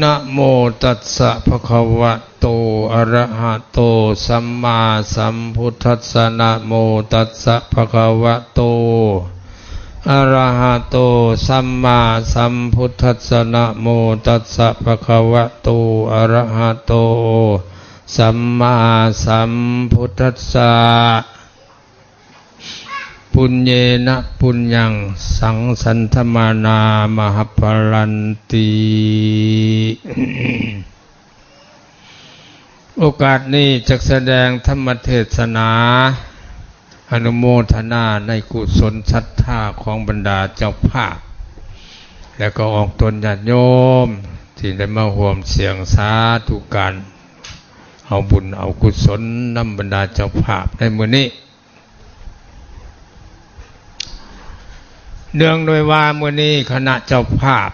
นะโมตัสสะภะคะวะโต อะระหะโต สัมมาสัมพุทธัสสะ นะโมตัสสะภะคะวะโต อะระหะโต สัมมาสัมพุทธัสสะ นะโมตัสสะภะคะวะโต อะระหะโต สัมมาสัมพุทธัสสะ ปุญเญนะปุญญัง สังสันทะมานา มะหัพพะลันติ โอกาสนี้จักแสดงธรรมเทศนา อนุโมทนาในกุศลศรัทธาของบรรดาเจ้าภาพ และก็ออกตนญาติโยมที่ได้มาร่วมเสียงสาธุการ เอาบุญเอากุศลนำบรรดาเจ้าภาพในมื้อนี้ เนื่องด้วยว่ามื้อนี้คณะเจ้าภาพ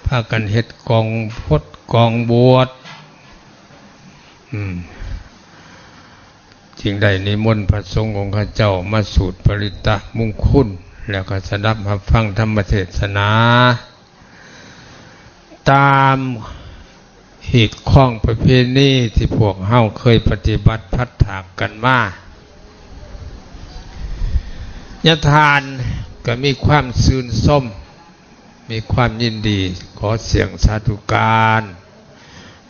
พากันเฮ็ดกองพดกองบวช อืม จึงได้นิมนต์พระสงฆ์องค์ข้าเจ้ามาสูตรปริตตมงคล แล้วก็สดับรับฟังธรรมเทศนา ตามฮีตคองประเพณีที่พวกเฮาเคยปฏิบัติพัดถากกันมา ญาติทานก็มีความชื่นชม มีความยินดี ขอเสียงสาธุการ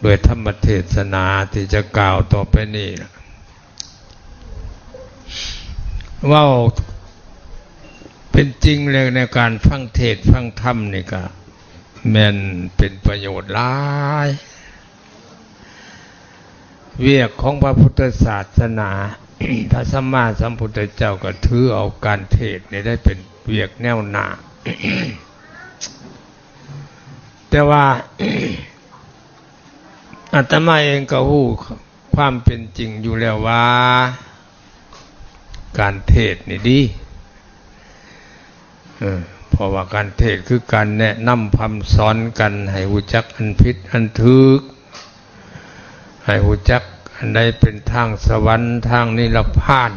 ด้วยธรรมเทศนาที่จะกล่าวต่อไปนี้นะ เว้าเป็นจริงแล้วในการฟังเทศน์ฟังธรรมนี่ก็แม่นเป็นประโยชน์หลาย เวียกของพระพุทธศาสนา พระสัมมาสัมพุทธเจ้าก็ถือเอาการเทศน์นี่ได้เป็นเวียกแนวหน้า แต่ว่า อาตมาเองก็ฮู้ความเป็นจริงอยู่แล้วว่า การเทศน์นี่ดี เออ เพราะว่าการเทศน์คือการแนะนำพร่ำสอนกันให้รู้จักอันผิดอันถูก ให้รู้จักอันใดเป็นทางสวรรค์ ทางนิพพาน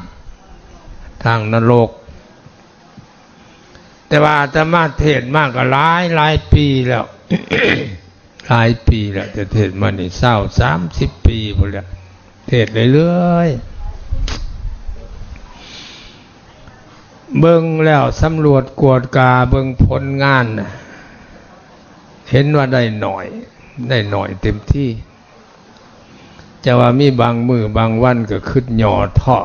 ทางนรก แต่ว่าอาตมาเทศน์มาก็หลายหลายปีแล้ว หลายปีแล้ว แต่เทศน์มานี่ซาว สามสิบปีพู้นแหละ เทศน์เรื่อยๆ เบิ่งแล้วสำรวจกวดกาเบิ่งผลงานน่ะ เห็นว่าได้น้อย ได้น้อยเต็มที่ จะว่ามีบางมื้อบางวันก็คิดย่อท้อ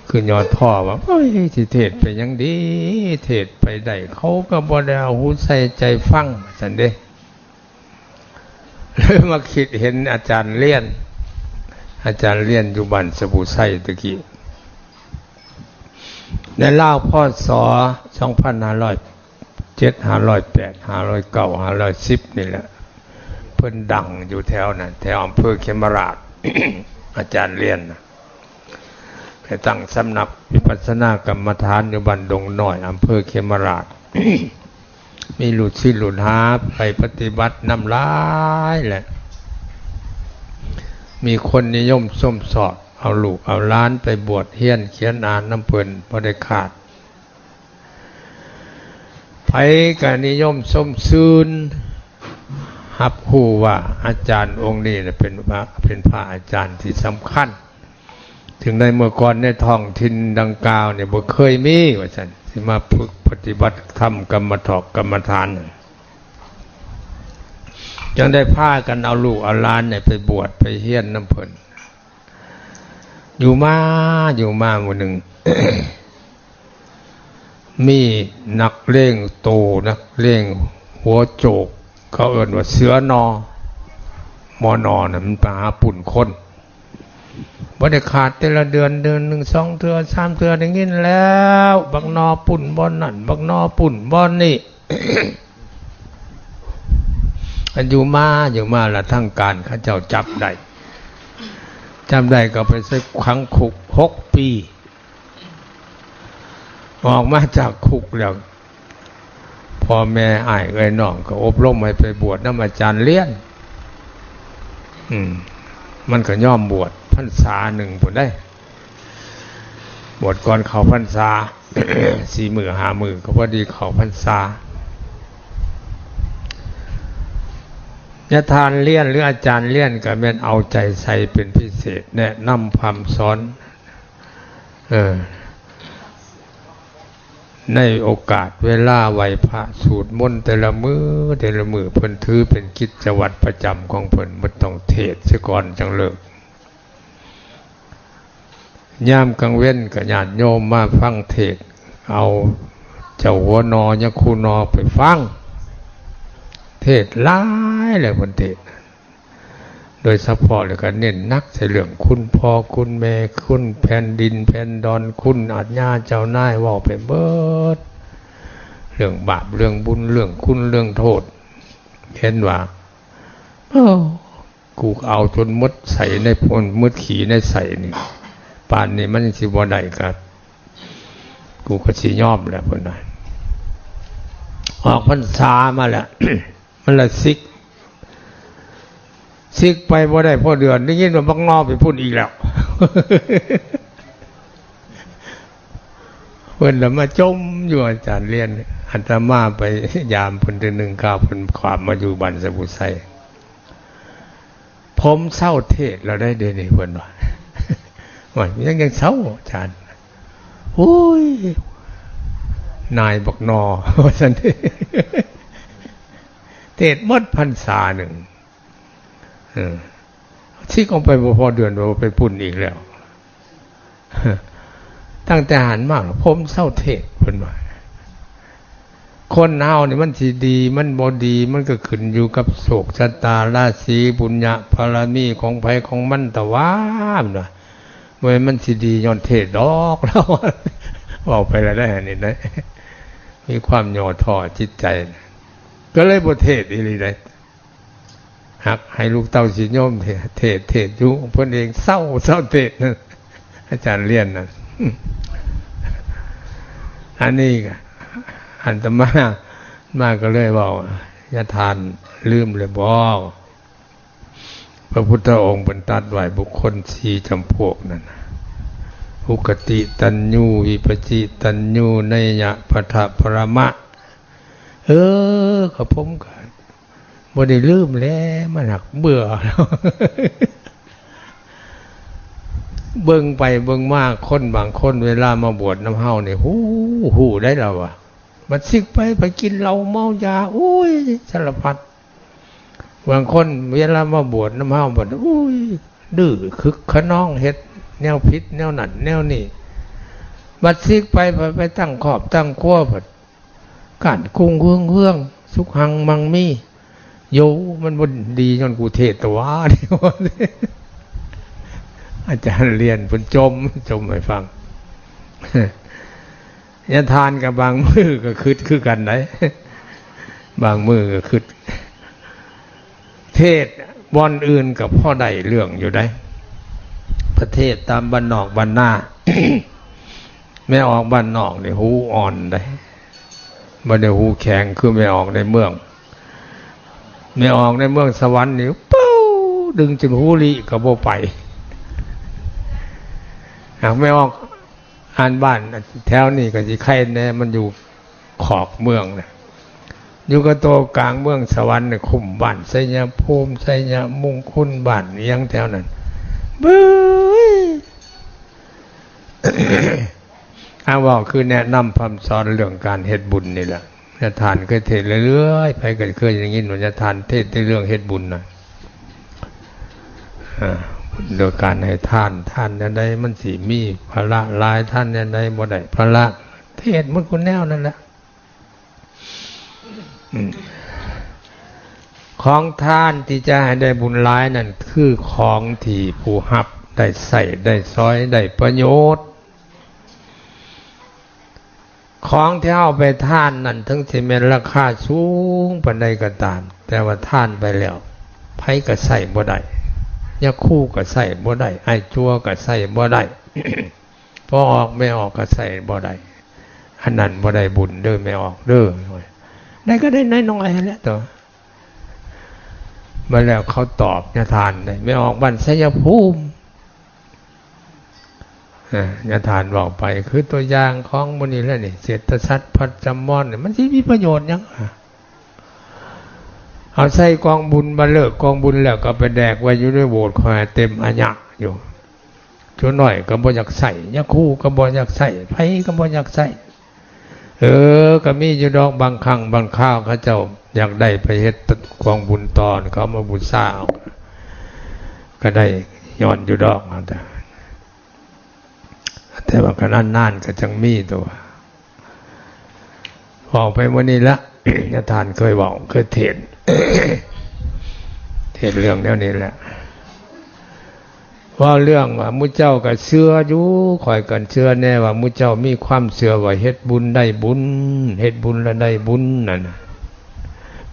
คิดย่อท้อว่า โอ๊ย สิเทศน์ไปหยังดี เทศน์ไปได้ เขาก็บ่ได้เอาหูใส่ใจฟัง ว่าซั่นเด้ เลยมาคิดเห็นอาจารย์เลียน อาจารย์เลียนอยู่บ้านสะบุไซตะกี้ ในราว พ.ศ. สองพันห้าร้อยเจ็ด ห้าร้อยแปด ห้าร้อยเก้า ห้าร้อยสิบ นี่แหละ เพิ่นดังอยู่แถวนั้น แถวอำเภอเขมราฐ อาจารย์เลียนน่ะ ไปตั้งสำนักวิปัสสนากรรมฐานอยู่บ้านดงน้อย อำเภอเขมราฐ มีลูกศิษย์ลูกหาไปปฏิบัตินำหลายแหละ มีคนนิยมชมชอบ เอาลูกเอาหลานไปบวชเฮียนเขียนอ่านนำเพิ่นบ่ได้ขาด ไผก็นิยมชมชื่น รับรู้ว่าอาจารย์องค์นี้น่ะเป็นพระ เป็นพระอาจารย์ที่สำคัญ ซึ่งในเมื่อก่อนในท้องถิ่นดังกล่าวนี่บ่เคยมี ว่าซั่น สิมาฝึกปฏิบัติธรรมกรรมถอกกรรมฐาน จั่งได้พากันเอาลูกเอาหลานนี่ไปบวชไปเฮียนนำเพิ่น อยู่มา อยู่มามื้อหนึ่ง มีนักเลงโต นักเลงหัวโจก เขาเอิ้นว่าเสือนอ มน น่ะ มันไปหาปุ้นคน บ่ได้ขาด แต่ละเดือน เดือนหนึ่งสองเทื่อ สามเทื่อ ได้ยินแล้ว บักนอปุ้นบ่อนนั่น บักนอปุ้นบ่อนนี่ อันอยู่มา อยู่มาละทางการเขาเจ้าจับได้ จับได้ก็ไปใส่ขังคุกหกปี ออกมาจากคุกแล้ว พ่อแม่อ้ายเอื้อยน้องก็อบรมให้ไปบวชนำอาจารย์เลียน อืม มันก็ยอมบวชพรรษาหนึ่งพู้นเด้ บวชก่อนเข้าพรรษา สี่มื้อห้ามื้อ ก็พอดีเข้าพรรษา ຍາທ່ານລຽນ ຫຼື ອາຈານລຽນ ກໍແມ່ນເອົາໃຈໃສ່ເປັນພິເສດ ແນະນຳພຳສອນ ເອີ ໃນໂອກາດເວລາໄຫວ້ພະ ສູດມົນແຕ່ລະມື້ ແຕ່ລະມື້ ເພິ່ນຖືເປັນກິດຈະວັດປະຈຳຂອງເພິ່ນ ບໍ່ຕ້ອງເທດເສຍກ່ອນຈັ່ງເລີກ. ຍາມກາງເວັນກໍຍາດໂຍມມາຟັງເທດ ເອົາເຈົ້າຫົວໜໍ່ ຍາຄູໜໍ່ໄປຟັງ ເທດຫຼາຍແຫຼະເພິ່ນເທດ ໂດຍສະເພາະແລ້ວກໍເນັ້ນໜັກໃສ່ເລື່ອງຄຸນພໍ່ຄຸນແມ່ ຄຸນແຜ່ນດິນແຜ່ນດອນ ຄຸນອາດຍາເຈົ້ານາຍ ເວົ້າໄປເບິດ ເລື່ອງບາບເລື່ອງບຸນ ເລື່ອງຄຸນເລື່ອງໂທດ ເຫັນວ່າ ໂອ້ ກູເອົາຈົນໝົດໃສໃນ ໝົດຂີ້ໃນໃສນີ້ ປານນີ້ມັນຍັງຊິບໍ່ໄດ້ກໍ ກູກໍຊິຍອມແຫຼະ ເພິ່ນວ່າ. ອອກພັນສາມາແລ້ວ ມັນລະສິກ ສິກໄປບໍ່ໄດ້ພໍເດືອນ ໄດ້ຍິນວ່າບັກໜໍ່ໄປພຸ້ນອີກແລ້ວ ເພິ່ນລະມາຈົ່ມຢູ່ອາຈານລຽນ ອາດຕະມາໄປຢາມເພິ່ນເທື່ອໜຶ່ງ ຄາວເພິ່ນຂ້າມມາຢູ່ບ້ານສະບຸໄຊ. ຜົມເຊົາເທດແລ້ວໄດ໋ ດຽວນີ້ ເພິ່ນວ່າ ວ່າ ຍັງ ຍັງເຊົາ ອາຈານ ໂອ້ຍ ນາຍບັກໜໍ່ ວ່າຊັ້ນ ເທດໝົດພັນສາໜຶ່ງ ເອີ ສິກອອກໄປບໍ່ພໍເດືອນ ວ່າໄປປຸ້ນອີກແລ້ວ. ຕັ້ງແຕ່ຫັ້ນມາ ຜົມເຊົາເທດ ເພິ່ນວ່າ. ຄົນເຮົານີ້ມັນຊິດີ ມັນບໍ່ດີ ມັນກໍຂຶ້ນຢູ່ກັບໂຊກຊະຕາ ລາສີ ບຸນຍະ ບາລະມີຂອງໃຜຂອງມັນ ແຕ່ວ່າ ເພິ່ນວ່າ ບໍ່ແມ່ນມັນຊິດີຍ້ອນເທດດອກ ລາວເວົ້າໄປແລ້ວໄດ໋ ອັນນີ້ນະ ມີຄວາມຫຍໍ້ທໍ້ຈິດໃຈ ກໍເລີຍບໍ່ເທດອີ່ຫຼີໄດ໋. ຮັກໃຫ້ລູກເຕົ້າສິດໂຍມເທດ ເທດຢູ່ ເພິ່ນເອງເຊົາ ເຊົາເທດ ອາຈານລຽນນັ້ນ. ອັນນີ້ກໍ ອາດຕະມາ ມາກໍເລີຍເວົ້າ ຍາທ່ານລືມແລ້ວບໍ? ພະພຸດທະອົງເພິ່ນຕັດໄວ້ບຸກຄົນສີ່ຈຳພວກນັ້ນ ອຸກະຕິຕັນຍູ ວິປະຈິຕັນຍູ ໄນຍະ ປັດຖະປະລະມະ. ເອີ ກໍຜົມກໍ ບໍ່ໄດ້ລືມແຫຼະ ມັນຫາກເບື່ອ. ເບິ່ງໄປເບິ່ງມາ ຄົນບາງຄົນເວລາມາບວດນຳເຮົານີ້ ຮູ້ ຮູ້ໄດ໋ລາວວ່າ ບັດສິກໄປ ໄປກິນເຫຼົ້າເມົາຢາ ໂອ້ຍ ສາລະພັດ. ບາງຄົນເວລາມາບວດນຳເຮົາ ບັດ ໂອ້ຍ ດື້ ຄຶກຂະນອງ ເຮັດແນວຜິດແນວນັ້ນແນວນີ້ ບັດສິກໄປ ໄປ ໄປຕັ້ງຄອບຕັ້ງຄົວ ບັດ ການກຸ່ງຮຸ່ງເຮືອງ ສຸກຮັ່ງມັ່ງມີ ໂຢ ມັນບໍ່ດີຍ້ອນກູເທດຕະຫວາ. ອາຈານລຽນເພິ່ນຈົ່ມ ຈົ່ມໃຫ້ຟັງ. ຍາທ່ານກໍບາງມື້ກໍຄຶດຄືກັນໄດ໋ ບາງມື້ກໍຄຶດ. ເທດບ່ອນອື່ນກໍພໍໄດ້ເລື່ອງຢູ່ໄດ໋ ປະເທດຕາມບ້ານນອກບ້ານນາ ແມ່ອອກບ້ານນອກນີ້ຫູອ່ອນໄດ໋ ບໍ່ໄດ້ຫູແຂງຄືແມ່ອອກໃນເມືອງ. ແມ່ອອກໃນເມືອງສະຫວັນນີ້ ປູ້ ດຶງຈົນຫູລິກໍບໍ່ໄປ. ຫາກແມ່ອອກ ອັນບ້ານແຖວນີ້ກໍຊິໄຄແດ່ ມັນຢູ່ຂອກເມືອງນະ ຢູ່ກັບໂຕກາງເມືອງສະຫວັນນະ ຄຸ້ມບ້ານໄຊຍະພູມ ໄຊຍະມຸງຄຸນ ບ້ານອີ່ຫຍັງແຖວນັ້ນ ບຶ້ຍ. ອາ ເວົ້າຄືແນະນຳພຳສອນເລື່ອງການເຮັດບຸນນີ້ລະ ຍາທ່ານເຄີຍເທດເລື້ອຍໆ ໃຜກໍເຄີຍໄດ້ຍິນວ່າຍາທ່ານເທດແຕ່ເລື່ອງເຮັດບຸນນະ. ອາ ໂດຍການໃຫ້ທານ ທານແນວໃດມັນຊິມີພະລະຫຼາຍ ທານແນວໃດບໍ່ໄດ້ພະລະ ເທດໝົດຄຸແນວນັ້ນແຫຼະ. ອືມ ຂອງທານທີ່ຈະໃຫ້ໄດ້ບຸນຫຼາຍນັ້ນ ຄືຂອງທີ່ຜູ້ຮັບໄດ້ໃຊ້ໄດ້ສອຍໄດ້ປະໂຫຍດ. ຂອງທີ່ເຮົາໄປທານນັ້ນ ເຖິງຊິແມ່ນລາຄາສູງປານໃດກໍຕາມ, ແຕ່ວ່າທານໄປແລ້ວ ໃຜກໍໃຊ້ບໍ່ໄດ້, ຍາຄູກໍໃຊ້ບໍ່ໄດ້, ອ້າຍຈົວກໍໃຊ້ບໍ່ໄດ້, ພໍ່ອອກແມ່ອອກກໍໃຊ້ບໍ່ໄດ້. ອັນນັ້ນບໍ່ໄດ້ບຸນເດີ້ ແມ່ອອກເດີ້. ໄດ້ກໍໄດ້ນ້ອຍໆຫັ້ນແຫຼະຕົວະ. ມາແລ້ວເຂົາຕອບຍາທ່ານໄດ້ ແມ່ອອກບ້ານໄຊຍະພູມ. ອາ ຍາທ່ານເວົ້າໄປ ຄືຕົວຢ່າງຂອງມື້ນີ້ແຫຼະນີ້ ເສດຖະສັດ ພັດຈຳມອນນີ້ ມັນຊິມີປະໂຫຍດຫຍັງ? ອາ ເອົາໃສ່ກອງບຸນ ມາເລີກກອງບຸນແລ້ວກໍໄປແດກໄວ້ຢູ່ໃນໂບດ ຂ້ອຍເຕັມອາຍະຢູ່. ຈຸນ້ອຍກໍບໍ່ຢາກໃຊ້ ຍາຄູກໍບໍ່ຢາກໃຊ້ ໃຜກໍບໍ່ຢາກໃຊ້. ເອີ ກໍມີຢູ່ດອກ ບາງຄັ້ງບາງຄາວ ເຂົາເຈົ້າຢາກໄດ້ໄປເຮັດກອງບຸນຕໍ່ ເຂົາມາບູຊາເອົາ ກໍໄດ້ຍ້ອນຢູ່ດອກ. ແຕ່ວ່າກໍນານໆກໍຈັ່ງມີຕົວະ. ເວົ້າໄປມື້ນີ້ລະ ຍາທ່ານເຄີຍເວົ້າ ເຄີຍເທດ ເທດເລື່ອງແນວນີ້ແຫຼະ. ເວົ້າເລື່ອງວ່າໝູ່ເຈົ້າກໍເຊື່ອຢູ່ ຂ້ອຍກໍເຊື່ອແນ່ວ່າໝູ່ເຈົ້າມີຄວາມເຊື່ອວ່າເຮັດບຸນໄດ້ບຸນ ເຮັດບຸນແລ້ວໄດ້ບຸນນັ້ນນະ.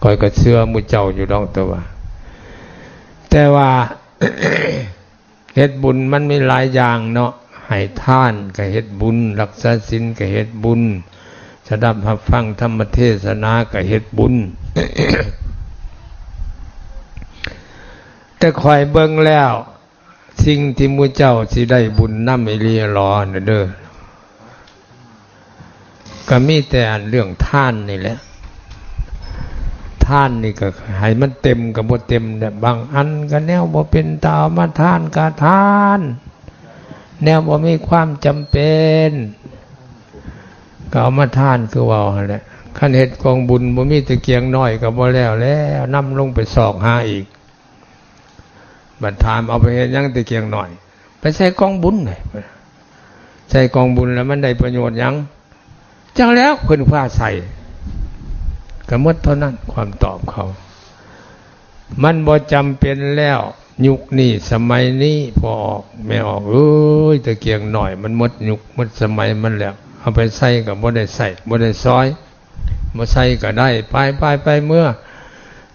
ຂ້ອຍກໍເຊື່ອໝູ່ເຈົ້າຢູ່ດອກ ແຕ່ວ່າ ແຕ່ວ່າ ເຮັດບຸນມັນມີຫຼາຍຢ່າງເນາະ ໃຫ້ທານກໍເຮັດບຸນ ຮັກສາສິນກໍເຮັດບຸນ ສະດັບຮັບຟັງທຳມະເທສະນາກໍເຮັດບຸນ. ແຕ່ຂ້ອຍເບິ່ງແລ້ວ ສິ່ງທີ່ໝູ່ເຈົ້າຊິໄດ້ບຸນນຳອີ່ຫຼີຫຼໍ່ນະເດີ ກໍມີແຕ່ອັນເລື່ອງທານນີ້ແຫຼະ. ທານນີ້ກໍໃຫ້ມັນເຕັມກໍບໍ່ເຕັມແຫຼະ ບາງອັນກໍແນວບໍ່ເປັນຕາເອົາມາທານກໍທານ ແນວບໍ່ມີຄວາມຈຳເປັນກໍເອົາມາທານ ຄືເວົ້າຫັ້ນແຫຼະ. ຄັນເຮັດກອງບຸນບໍ່ມີຕະກຽງນ້ອຍກໍບໍ່ແລ້ວແລ້ວ ນຳລົງໄປຊອກຫາອີກ. ບັດຖາມ ເອົາໄປເຮັດຫຍັງຕະກຽງນ້ອຍ? ໄປໃສ່ກອງບຸນ. ໃສ່ກອງບຸນແລ້ວມັນໄດ້ປະໂຫຍດຫຍັງ? ຈັກແລ້ວ ເພິ່ນພາໃສ່ ກໍໝົດເທົ່ານັ້ນ ຄວາມຕອບເຂົາ. ມັນບໍ່ຈຳເປັນແລ້ວ ຍຸກນີ້ສະໄໝນີ້ ພໍ່ອອກແມ່ອອກເອີຍ ຕະກຽງນ້ອຍມັນໝົດຍຸກໝົດສະໄໝມັນແລ້ວ ເອົາໄປໃສ່ກໍບໍ່ໄດ້ໃຊ້ ບໍ່ໄດ້ສອຍ. ບໍ່ໃສ່ກໍໄດ້ ໄປ ໄປ ໄປ ເມືອ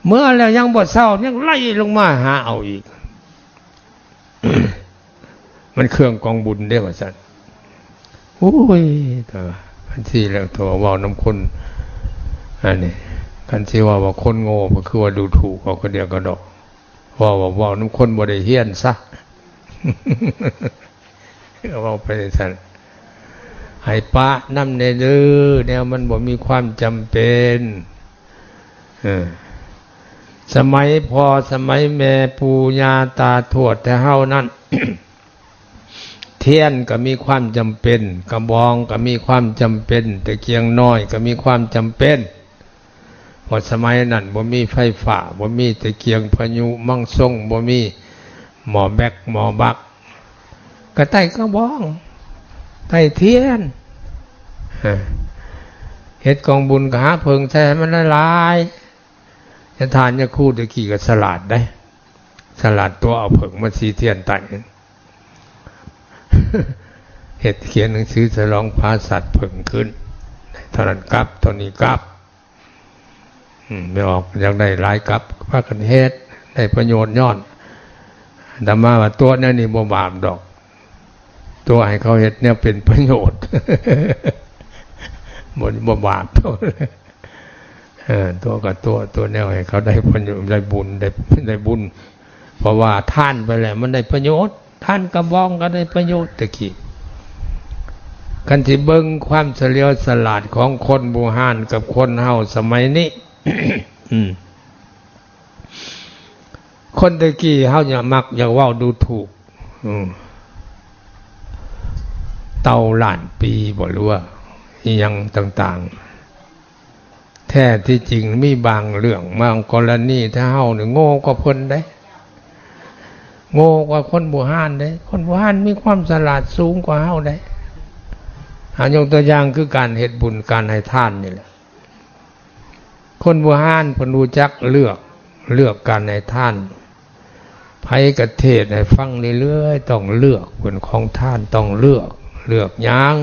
ເມືອແລ້ວຍັງບໍ່ເຊົາ ຍັງໄລ່ລົງມາຫາເອົາອີກ ມັນເຄື່ອງກອງບຸນເດ້ ວ່າຊັ້ນ. ໂອ້ຍ ແຕ່ວ່າຄັນຊິແລ້ວ ໂທ ເວົ້ານຳຄົນ ອັນນີ້ ຄັນຊິເວົ້າວ່າຄົນໂງ່ ກໍຄືວ່າດູຖູກເຂົາກະດຽວກະດອກ. ເວົ້າ ເວົ້າ ເວົ້ານຳຄົນບໍ່ໄດ້ຮຽນຊະ ເວົ້າໄປຈັ່ງຊັ້ນ. ໃຫ້ປະນຳແດ່ເດີ ແນວມັນບໍ່ມີຄວາມຈຳເປັນ. ເອີ ສະໄໝພໍ່ ສະໄໝແມ່ ປູ່ຍ່າ ຕາ ທວດແຕ່ເຮົານັ້ນ ທຽນກໍມີຄວາມຈຳເປັນ, ກະບອງກໍມີຄວາມຈຳເປັນ, ຕະກຽງນ້ອຍກໍມີຄວາມຈຳເປັນ. ເພາະສະໄໝນັ້ນບໍ່ມີໄຟຟ້າ, ບໍ່ມີຕະກຽງພະຍຸມັງຊົງ, ບໍ່ມີໝໍ້ແບັກໝໍ້ບັກ, ກໍໄຕ້ກະບອງ, ໄຕ້ທຽນ, ເຮັດກອງບຸນກໍຫາເຜິ້ງໃສ່ໃຫ້ມັນຫຼາຍໆ. ຍາທ່ານຍາຄູແຕ່ກີ້ກໍສະຫຼາດເດ້, ສະຫຼາດຕົວະເອົາເຜິ້ງມາສີທຽນໄຕ້. ເຮັດຂຽນໜັງສືສະຫຼອງພາສັດເຜິ້ງຂຶ້ນ ເທົ່ານັ້ນກັບ ເທົ່ານີ້ກັບ. ອືມ ແມ່ອອກຢາກໄດ້ຫຼາຍກັບ ພາກັນເຮັດ ໄດ້ປະໂຫຍດຍ້ອນ. ອາດຕະມາວ່າຕົວະແນວນີ້ບໍ່ບາບດອກ, ຕົວະໃຫ້ເຂົາເຮັດແນວເປັນປະໂຫຍດ ບໍ່ ບໍ່ບາບດອກ. ເອີ ຕົວະກໍຕົວະ ຕົວະແນວໃຫ້ເຂົາໄດ້ປະໂຫຍດ ໄດ້ບຸນ ໄດ້ ໄດ້ບຸນ. ເພາະວ່າທານໄປແລ້ວມັນໄດ້ປະໂຫຍດ, ທານກະບອງກໍໄດ້ປະໂຫຍດແຕ່ກີ້. ຄັນຊິເບິ່ງຄວາມສະຫຼຽວສະຫຼາດຂອງຄົນບູຮານກັບຄົນເຮົາສະໄໝນີ້ ອືມ ຄົນແຕ່ກີ້ເຮົາຢາກ ມັກຢາກເວົ້າດູຖູກ ອືມ ເຕົ່າລ້ານປີບໍ ຫຼືວ່າອີ່ຫຍັງຕ່າງໆ. ແທ້ທີ່ຈິງມີບາງເລື່ອງ ບາງກໍລະນີ ຖ້າເຮົານີ້ໂງ່ກວ່າເພິ່ນເດ້, ໂງ່ກວ່າຄົນບູຮານເດ້. ຄົນບູຮານມີຄວາມສະຫຼາດສູງກວ່າເຮົາເດ້. ອາ ຍົກຕົວຢ່າງຄືການເຮັດບຸນ ການໃຫ້ທານນີ້ແຫຼະ. ຄົນບູຮານເພິ່ນຮູ້ຈັກເລືອກ ເລືອກການໃຫ້ທານ. ໃຜກະເທດໃຫ້ຟັງເລື້ອຍໆ ຕ້ອງເລືອກເປັນຂອງທານ, ຕ້ອງເລືອກ ເລືອກຫຍັງ?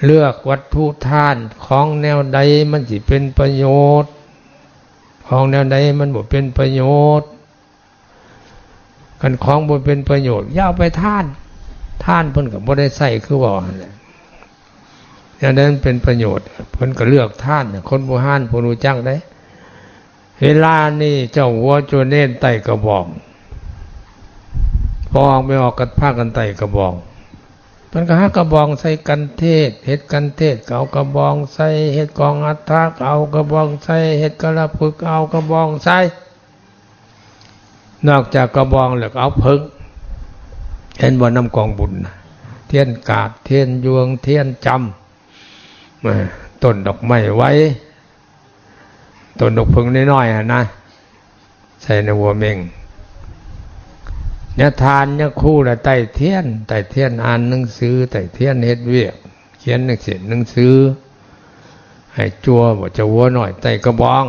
ເລືອກວັດຖຸທານ, ຂອງແນວໃດມັນຊິເປັນປະໂຫຍດ, ຂອງແນວໃດມັນບໍ່ເປັນປະໂຫຍດ. ຄັນຂອງບໍ່ເປັນປະໂຫຍດ ຢ່າເອົາໄປທານ, ທານເພິ່ນກໍບໍ່ໄດ້ໃຊ້ຄືເວົ້າຫັ້ນແຫຼະ. ແນວໃດມັນເປັນປະໂຫຍດ ເພິ່ນກໍເລືອກທານ. ຄົນບູຮານເພິ່ນຮູ້ຈັກເດ້. ເວລານີ້ເຈົ້າຫົວໂຈເນນໄຕ້ກະບອງ, ພໍ່ອອກແມ່ອອກກໍພາກັນໄຕ້ກະບອງ. ເພິ່ນກໍຫາກະບອງໃສ່ກັນເທດ ເຮັດກັນເທດກໍເອົາກະບອງໃສ່ ເຮັດກອງອັດຖະກໍເອົາກະບອງໃສ່ ເຮັດກະລະພຶກເອົາກະບອງໃສ່. ນອກຈາກກະບອງແລ້ວກໍເອົາເຜິ້ງ ເຫັນບໍ່ ນຳກອງບຸນນະ ທຽນກາບ ທຽນຢວງ ທຽນຈຳ ຕົ້ນດອກໄມ້ໄຫວ້ ຕົ້ນດອກເຜິ້ງນ້ອຍໆຫັ້ນນະ ໃສ່ໃນຫົວເມັ່ງ. ຍາທ່ານຍາຄູລະໄຕ້ທຽນ ໄຕ້ທຽນອ່ານໜັງສື ໄຕ້ທຽນເຮັດວຽກ ຂຽນໜັງສື ໜັງສື ໃຫ້ຈົວ ບໍ່ເຈົ້າຫົວນ້ອຍໄຕ້ກະບອງ.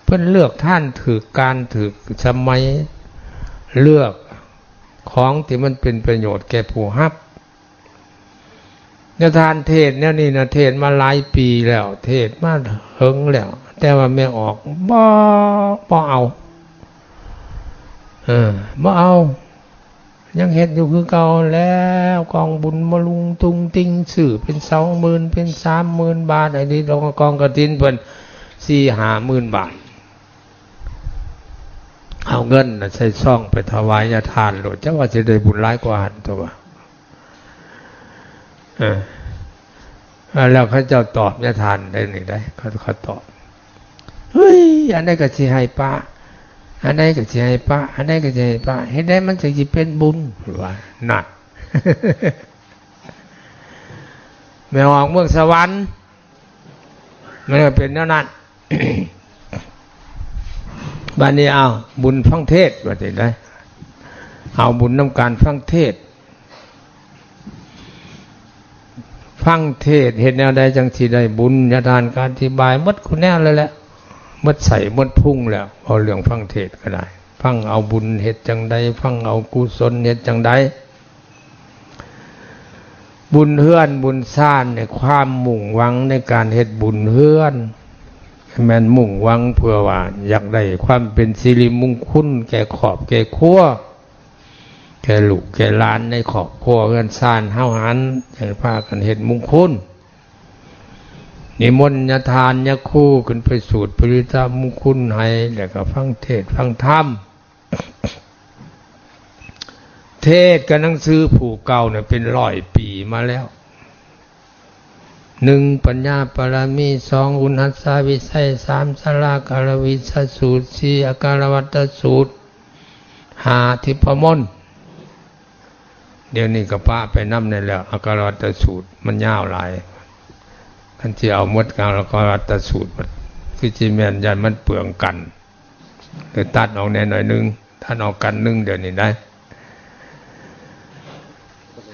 ເພິ່ນເລືອກທ່ານຖືກການຖືກສະໄໝ ເລືອກຂອງທີ່ມັນເປັນປະໂຫຍດແກ່ຜູ້ຮັບ. ຍາທ່ານເທດແນວນີ້ນະ ເທດມາຫຼາຍປີແລ້ວ ເທດມາເຖິງແລ້ວ ແຕ່ວ່າແມ່ອອກບໍ່ ບໍ່ເອົາ ເອີ ບໍ່ເອົາ ຍັງເຮັດຢູ່ຄືເກົ່າແລ້ວ ກອງບຸນມາລຸງຕຸງຕິງ ຊື້ເປັນສອງໝື່ນ ເປັນສາມໝື່ນບາດ ອັນນີ້ລອງກອງກະຖິນເພິ່ນສີ່ຫ້າໝື່ນບາດ ເອົາເງິນນະໃສ່ຊອງໄປຖວາຍຍາທ່ານໂລດ ຈັກວ່າຊິໄດ້ບຸນຫຼາຍກວ່າຫັ້ນຕົວະ. ເອີ ແລ້ວເຂົາເຈົ້າຕອບຍາທ່ານໄດ້ນີ້ໄດ໋ ເຂົາ ເຂົາຕອບ ເຮີ້ຍ ອັນໃດກໍຊິໃຫ້ປະ ອັນໃດກໍຊິໃຫ້ປະ ອັນໃດກໍຊິໃຫ້ປະ ເຮັດໃດມັນຈັ່ງຊິເປັນບຸນ ວ່ານັ້ນ ແມ່ອອກເມືອງສະຫວັນ ມັນກໍເປັນແນວນັ້ນ. ບາດນີ້ເອົາບຸນຟັງເທດ ວ່າຈັ່ງໃດ ເອົາບຸນນຳການຟັງເທດ ຟັງເທດເຮັດແນວໃດຈັ່ງຊິໄດ້ບຸນ ຍາທ່ານກໍອະທິບາຍໝົດຄູ່ແນວແລ້ວແຫຼະ ໝົດໄສ້ໝົດພຸງແລ້ວ ເວົ້າເລື່ອງຟັງເທດກໍໄດ້ ຟັງເອົາບຸນເຮັດຈັ່ງໃດ ຟັງເອົາກຸສົນເຮັດຈັ່ງໃດ. ບຸນເຮືອນບຸນຊານນີ້ ຄວາມມຸ່ງຫວັງໃນການເຮັດບຸນເຮືອນ ແມ່ນມຸ່ງຫວັງເພື່ອວ່າຢາກໄດ້ຄວາມເປັນສິລິມຸງຄຸນແກ່ຄອບແກ່ຄົວ ແກ່ລູກແກ່ຫຼານໃນຄອບຄົວເຮືອນຊານເຮົາຫັ້ນ ໃຫ້ພາກັນເຮັດມຸງຄຸນ ນິມົນຍາທ່ານຍາຄູຂຶ້ນໄປສູດປະລິດຕະມຸງຄຸນໃຫ້ ແລ້ວກໍຟັງເທດຟັງທຳ. ເທດກັບໜັງສືຜູ້ເກົ່ານະເປັນຮ້ອຍປີມາແລ້ວ ໜຶ່ງ ປັນຍາປາລະມີ ສອງ ອຸນຫັດສາວິໄສ ສາມ ສາລາກາລະວິສະສູດ ສີ່ ອາກາລະວັດຕະສູດ ຫ້າ ທິບພະມົນ. ດຽວນີ້ກໍປະໄປນຳແດ່ແລ້ວ ອາກາລະວັດຕະສູດມັນຍາວຫຼາຍ ຄັນຊິເອົາໝົດອາກາລະວັດຕະສູດ ຄືຊິແມ່ນຢ້ານມັນເປືອງກັນ ຫຼືຕັດອອກແດ່ໜ້ອຍໜຶ່ງ ຕັດອອກກັນໜຶ່ງດຽວນີ້ໄດ໋.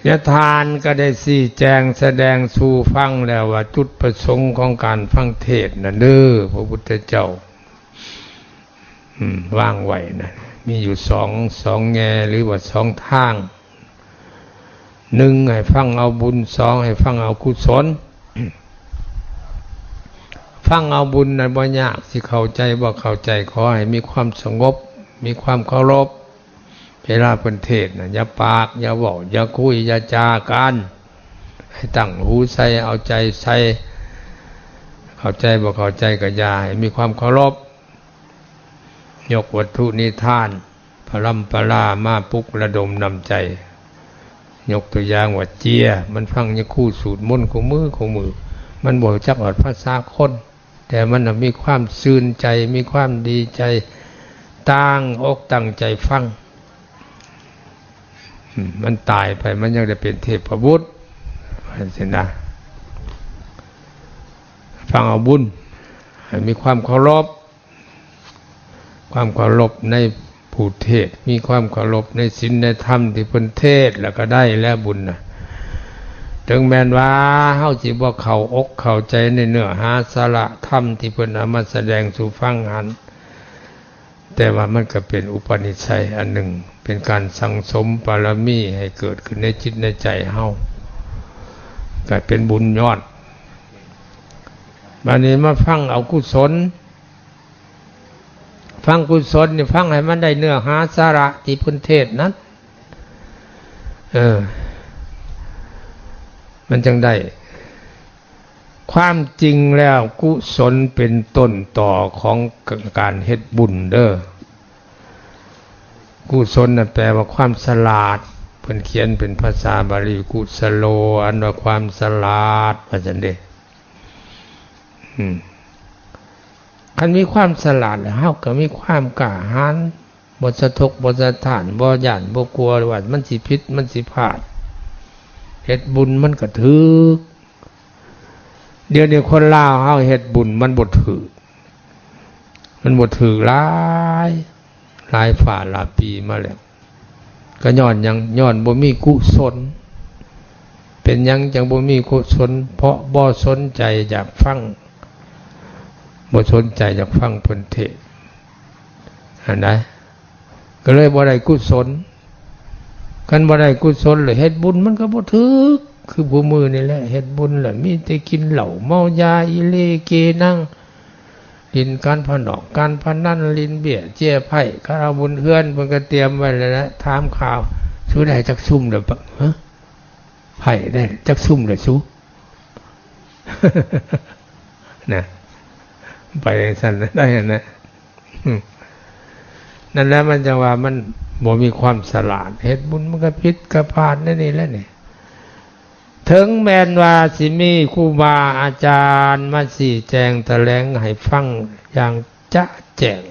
ຍາທ່ານກໍໄດ້ຊີ້ແຈງສະແດງສູ່ຟັງແລ້ວວ່າ ຈຸດປະສົງຂອງການຟັງເທດນັ້ນເດີ ພະພຸດທະເຈົ້າ ອືມ ວາງໄວ້ນະ ມີຢູ່ສອງ ສອງແງ່ ຫຼືວ່າສອງທາງ ໜຶ່ງ ໃຫ້ຟັງເອົາບຸນ ສອງ ໃຫ້ຟັງເອົາກຸສົນ. ຟັງເອົາບຸນນັ້ນບໍ່ຍາກ ຊິເຂົ້າໃຈບໍ່ເຂົ້າໃຈ ຂໍໃຫ້ມີຄວາມສະຫງົບ ມີຄວາມເຄົາລົບ ເວລາເພິ່ນເທດນະ ຢ່າປາກ ຢ່າເວົ້າ ຢ່າຄຸຍ ຢ່າຈາກັນ ໃຫ້ຕັ້ງຫູໃສ່ ເອົາໃຈໃສ່ ເຂົ້າໃຈບໍ່ເຂົ້າໃຈກໍຢ່າ ໃຫ້ມີຄວາມເຄົາລົບ. ຍົກວັດຖຸນິທານ ພະລຳປະລາມາປຸກລະດົມນ້ຳໃຈ ຍົກຕົວຢ່າງວ່າເຈຍ ມັນຟັງຍາຄູສູດມົນຄູ່ມື້ຄູ່ມື້ ມັນບໍ່ຮູ້ຈັກຮອດພາສາຄົນ ແຕ່ມັນນະມີຄວາມຊື່ນໃຈ ມີຄວາມດີໃຈ ຕັ້ງອົກຕັ້ງໃຈຟັງ. ອືມ ມັນຕາຍໄປ ມັນຍັງໄດ້ເປັນເທບພະບຸດ ວ່າຊັ້ນນະ. ຟັງເອົາບຸນ ໃຫ້ມີຄວາມເຄົາລົບ ຄວາມເຄົາລົບໃນຜູ້ເທດ ມີຄວາມເຄົາລົບໃນສິນໃນທຳທີ່ເພິ່ນເທດ ແລ້ວກໍໄດ້ແລ້ວບຸນນະ. ເຖິງແມ່ນວ່າເຮົາຊິບໍ່ເຂົ້າອົກເຂົ້າໃຈໃນເນື້ອຫາສາລະທຳທີ່ເພິ່ນເອົາມາສະແດງສູ່ຟັງຫັ້ນ ແຕ່ວ່າມັນກໍເປັນອຸປະນິໄສອັນໜຶ່ງ ເປັນການສັ່ງສົມບາລະມີໃຫ້ເກີດຂຶ້ນໃນຈິດໃນໃຈເຮົາ ກໍເປັນບຸນຍອດ. ບາດນີ້ມາຟັງເອົາກຸສົນ ຟັງກຸສົນນີ້ ຟັງໃຫ້ມັນໄດ້ເນື້ອຫາສາລະທີ່ເພິ່ນເທດນັ້ນ ເອີ ມັນຈັ່ງໄດ້. ຄວາມຈິງແລ້ວ ກຸສົນເປັນຕົ້ນຕໍຂອງການເຮັດບຸນເດີ. ກຸສົນນັ້ນແປວ່າຄວາມສະຫຼາດ ເພິ່ນຂຽນເປັນພາສາບາລີ ກຸສະໂລ ອັນວ່າຄວາມສະຫຼາດ ວ່າຊັ້ນເດ. ອືມ ຄັນມີຄວາມສະຫຼາດແລ້ວ ເຮົາກໍມີຄວາມກ້າຫານ ບໍ່ສະທົກບໍ່ສະທ້ານ ບໍ່ຢ້ານບໍ່ກົວວ່າມັນຊິຜິດ ມັນຊິພາດ ເຮັດບຸນມັນກໍຖືກ. ດຽວນີ້ຄົນລາວເຮົາເຮັດບຸນມັນບໍ່ຖືກ ມັນບໍ່ຖືກຫຼາຍ ຫຼາຍຟ້າຫຼາຍປີມາແລ້ວ. ກໍຍ້ອນຫຍັງ? ຍ້ອນບໍ່ມີກຸສົນ. ເປັນຫຍັງຈັ່ງບໍ່ມີກຸສົນ? ເພາະບໍ່ສົນໃຈຢາກຟັງ ບໍ່ສົນໃຈຢາກຟັງເພິ່ນເທດຫັ້ນນະ ກໍເລີຍບໍ່ໄດ້ກຸສົນ. ຄັນບໍ່ໄດ້ກຸສົນແລ້ວເຮັດບຸນມັນກໍບໍ່ຖືກ ຄືຜູ້ມື້ນີ້ແຫຼະ ເຮັດບຸນແລ້ວມີແຕ່ກິນເຫຼົ້າເມົາຢາ ອີ່ເລເກນັງ ຫຼິ້ນການພະນອກການພະນັນ ຫຼິ້ນເບ້ຍເຈ້ຍໄພ້ ຄັນເອົາບຸນເຮືອນເພິ່ນກໍຕຽມໄວ້ແລ້ວແຫຼະ ຖາມຂ່າວ ສູໄດ້ຈັກຊຸມແລ້ວ ຮະ ໄພ້ໄດ້ຈັກຊຸມແລ້ວສູ ນະ ໄປຈັ່ງຊັ້ນໄດ້ຫັ້ນນະ. ນັ້ນແຫຼະ ມັນຈັ່ງວ່າມັນບໍ່ມີຄວາມສະຫຼາດ ເຮັດບຸນມັນກໍຜິດກໍພາດແນວນີ້ແຫຼະນີ້. ເຖິງແມ່ນວ່າຊິມີຄູບາອາຈານມາຊີ້ແຈງຖະແຫຼງໃຫ້ຟັງຢ່າງຈະແຈ້ງ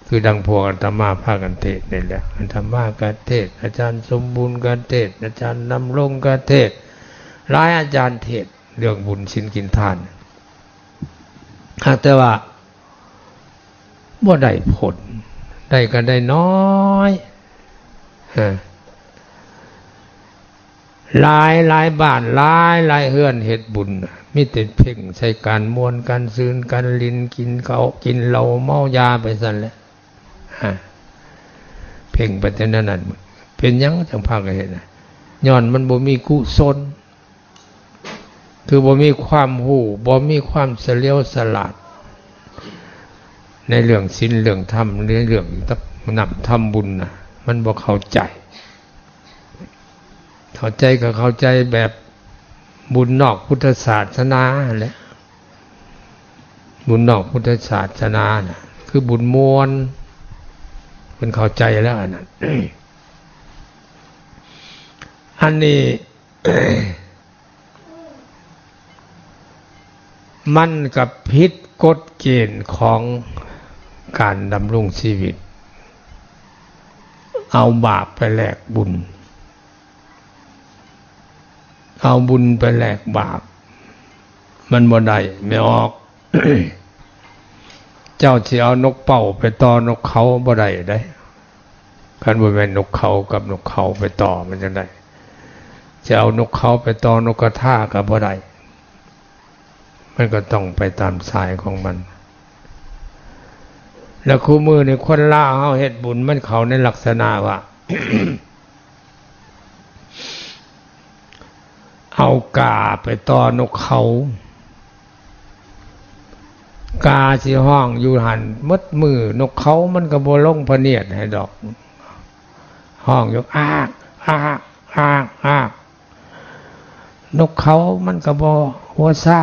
ຄືດັ່ງພວກອາດຕະມາພາກັນເທດນີ້ແຫຼະ ອາດຕະມາກໍເທດ ອາຈານສົມບູນກໍເທດ ອາຈານດຳລົງກໍເທດ ຫຼາຍອາຈານເທດເລື່ອງບຸນສິນກິນທານ ຫາກແຕ່ວ່າ ບໍ່ໄດ້ຜົນ ໄດ້ກໍໄດ້ນ້ອຍ. ເອີ ຫຼາຍໆບ້ານ ຫຼາຍໆເຮືອນເຮັດບຸນ ມີແຕ່ເພັ່ງໃສ່ການມ່ວນ ການຊື່ນ ການຫຼິ້ນ ກິນເຂົ້າກິນເຫຼົ້າເມົາຢາໄປຊັ້ນແຫຼະ. ເພັ່ງໄປແຕ່ແນວນັ້ນ ເປັນຫຍັງຈັ່ງພາກັນເຮັດ? ຍ້ອນມັນບໍ່ມີກຸສົນ. ຄືບໍ່ມີຄວາມຮູ້ ບໍ່ມີຄວາມສະຫຼຽວສະຫຼາດ ໃນເລື່ອງສິນເລື່ອງທຳ ໃນເລື່ອງນຳທຳບຸນນະ ມັນບໍ່ເຂົ້າໃຈ. ເຂົ້າໃຈກໍເຂົ້າໃຈແບບບຸນນອກພຸດທະສາສະໜາຫັ້ນແຫຼະ ບຸນນອກພຸດທະສາສະໜານະ ຄືບຸນມ່ວນ ເພິ່ນເຂົ້າໃຈແລ້ວອັນນັ້ນ. ອັນນີ້ ມັນກໍຜິດກົດເກນຂອງການດຳລົງຊີວິດ ເອົາບາບໄປແລກບຸນ ເອົາບຸນໄປແລກບາບ ມັນບໍ່ໄດ້ ແມ່ອອກ. ເຈົ້າຊິເອົານົກເປົ້າໄປຕໍ່ນົກເຂົາບໍ່ໄດ້ເດ້ ຄັນບໍ່ແມ່ນນົກເຂົາກັບນົກເຂົາໄປຕໍ່ ມັນຈັ່ງໃດ? ຈະເອົານົກເຂົາໄປຕໍ່ນົກກະທາກໍບໍ່ໄດ້ ມັນກໍຕ້ອງໄປຕາມສາຍຂອງມັນ. ແລ້ວຄູ່ມື້ນີ້ຄົນລາວເຮົາເຮັດບຸນ ມັນເຂົ້າໃນລັກສະນະວ່າ ເອົາກາໄປຕໍ່ນົກເຂົາ ກາຊິຮ້ອງຢູ່ຫັ້ນໝົດມື້ ນົກເຂົາມັນກໍບໍ່ລົງພະນຽດໃຫ້ດອກ ຮ້ອງຢູ່ ອາກ ອາກ ອາກ ອາກ ນົກເຂົາມັນກໍບໍ່ຫົວຊາ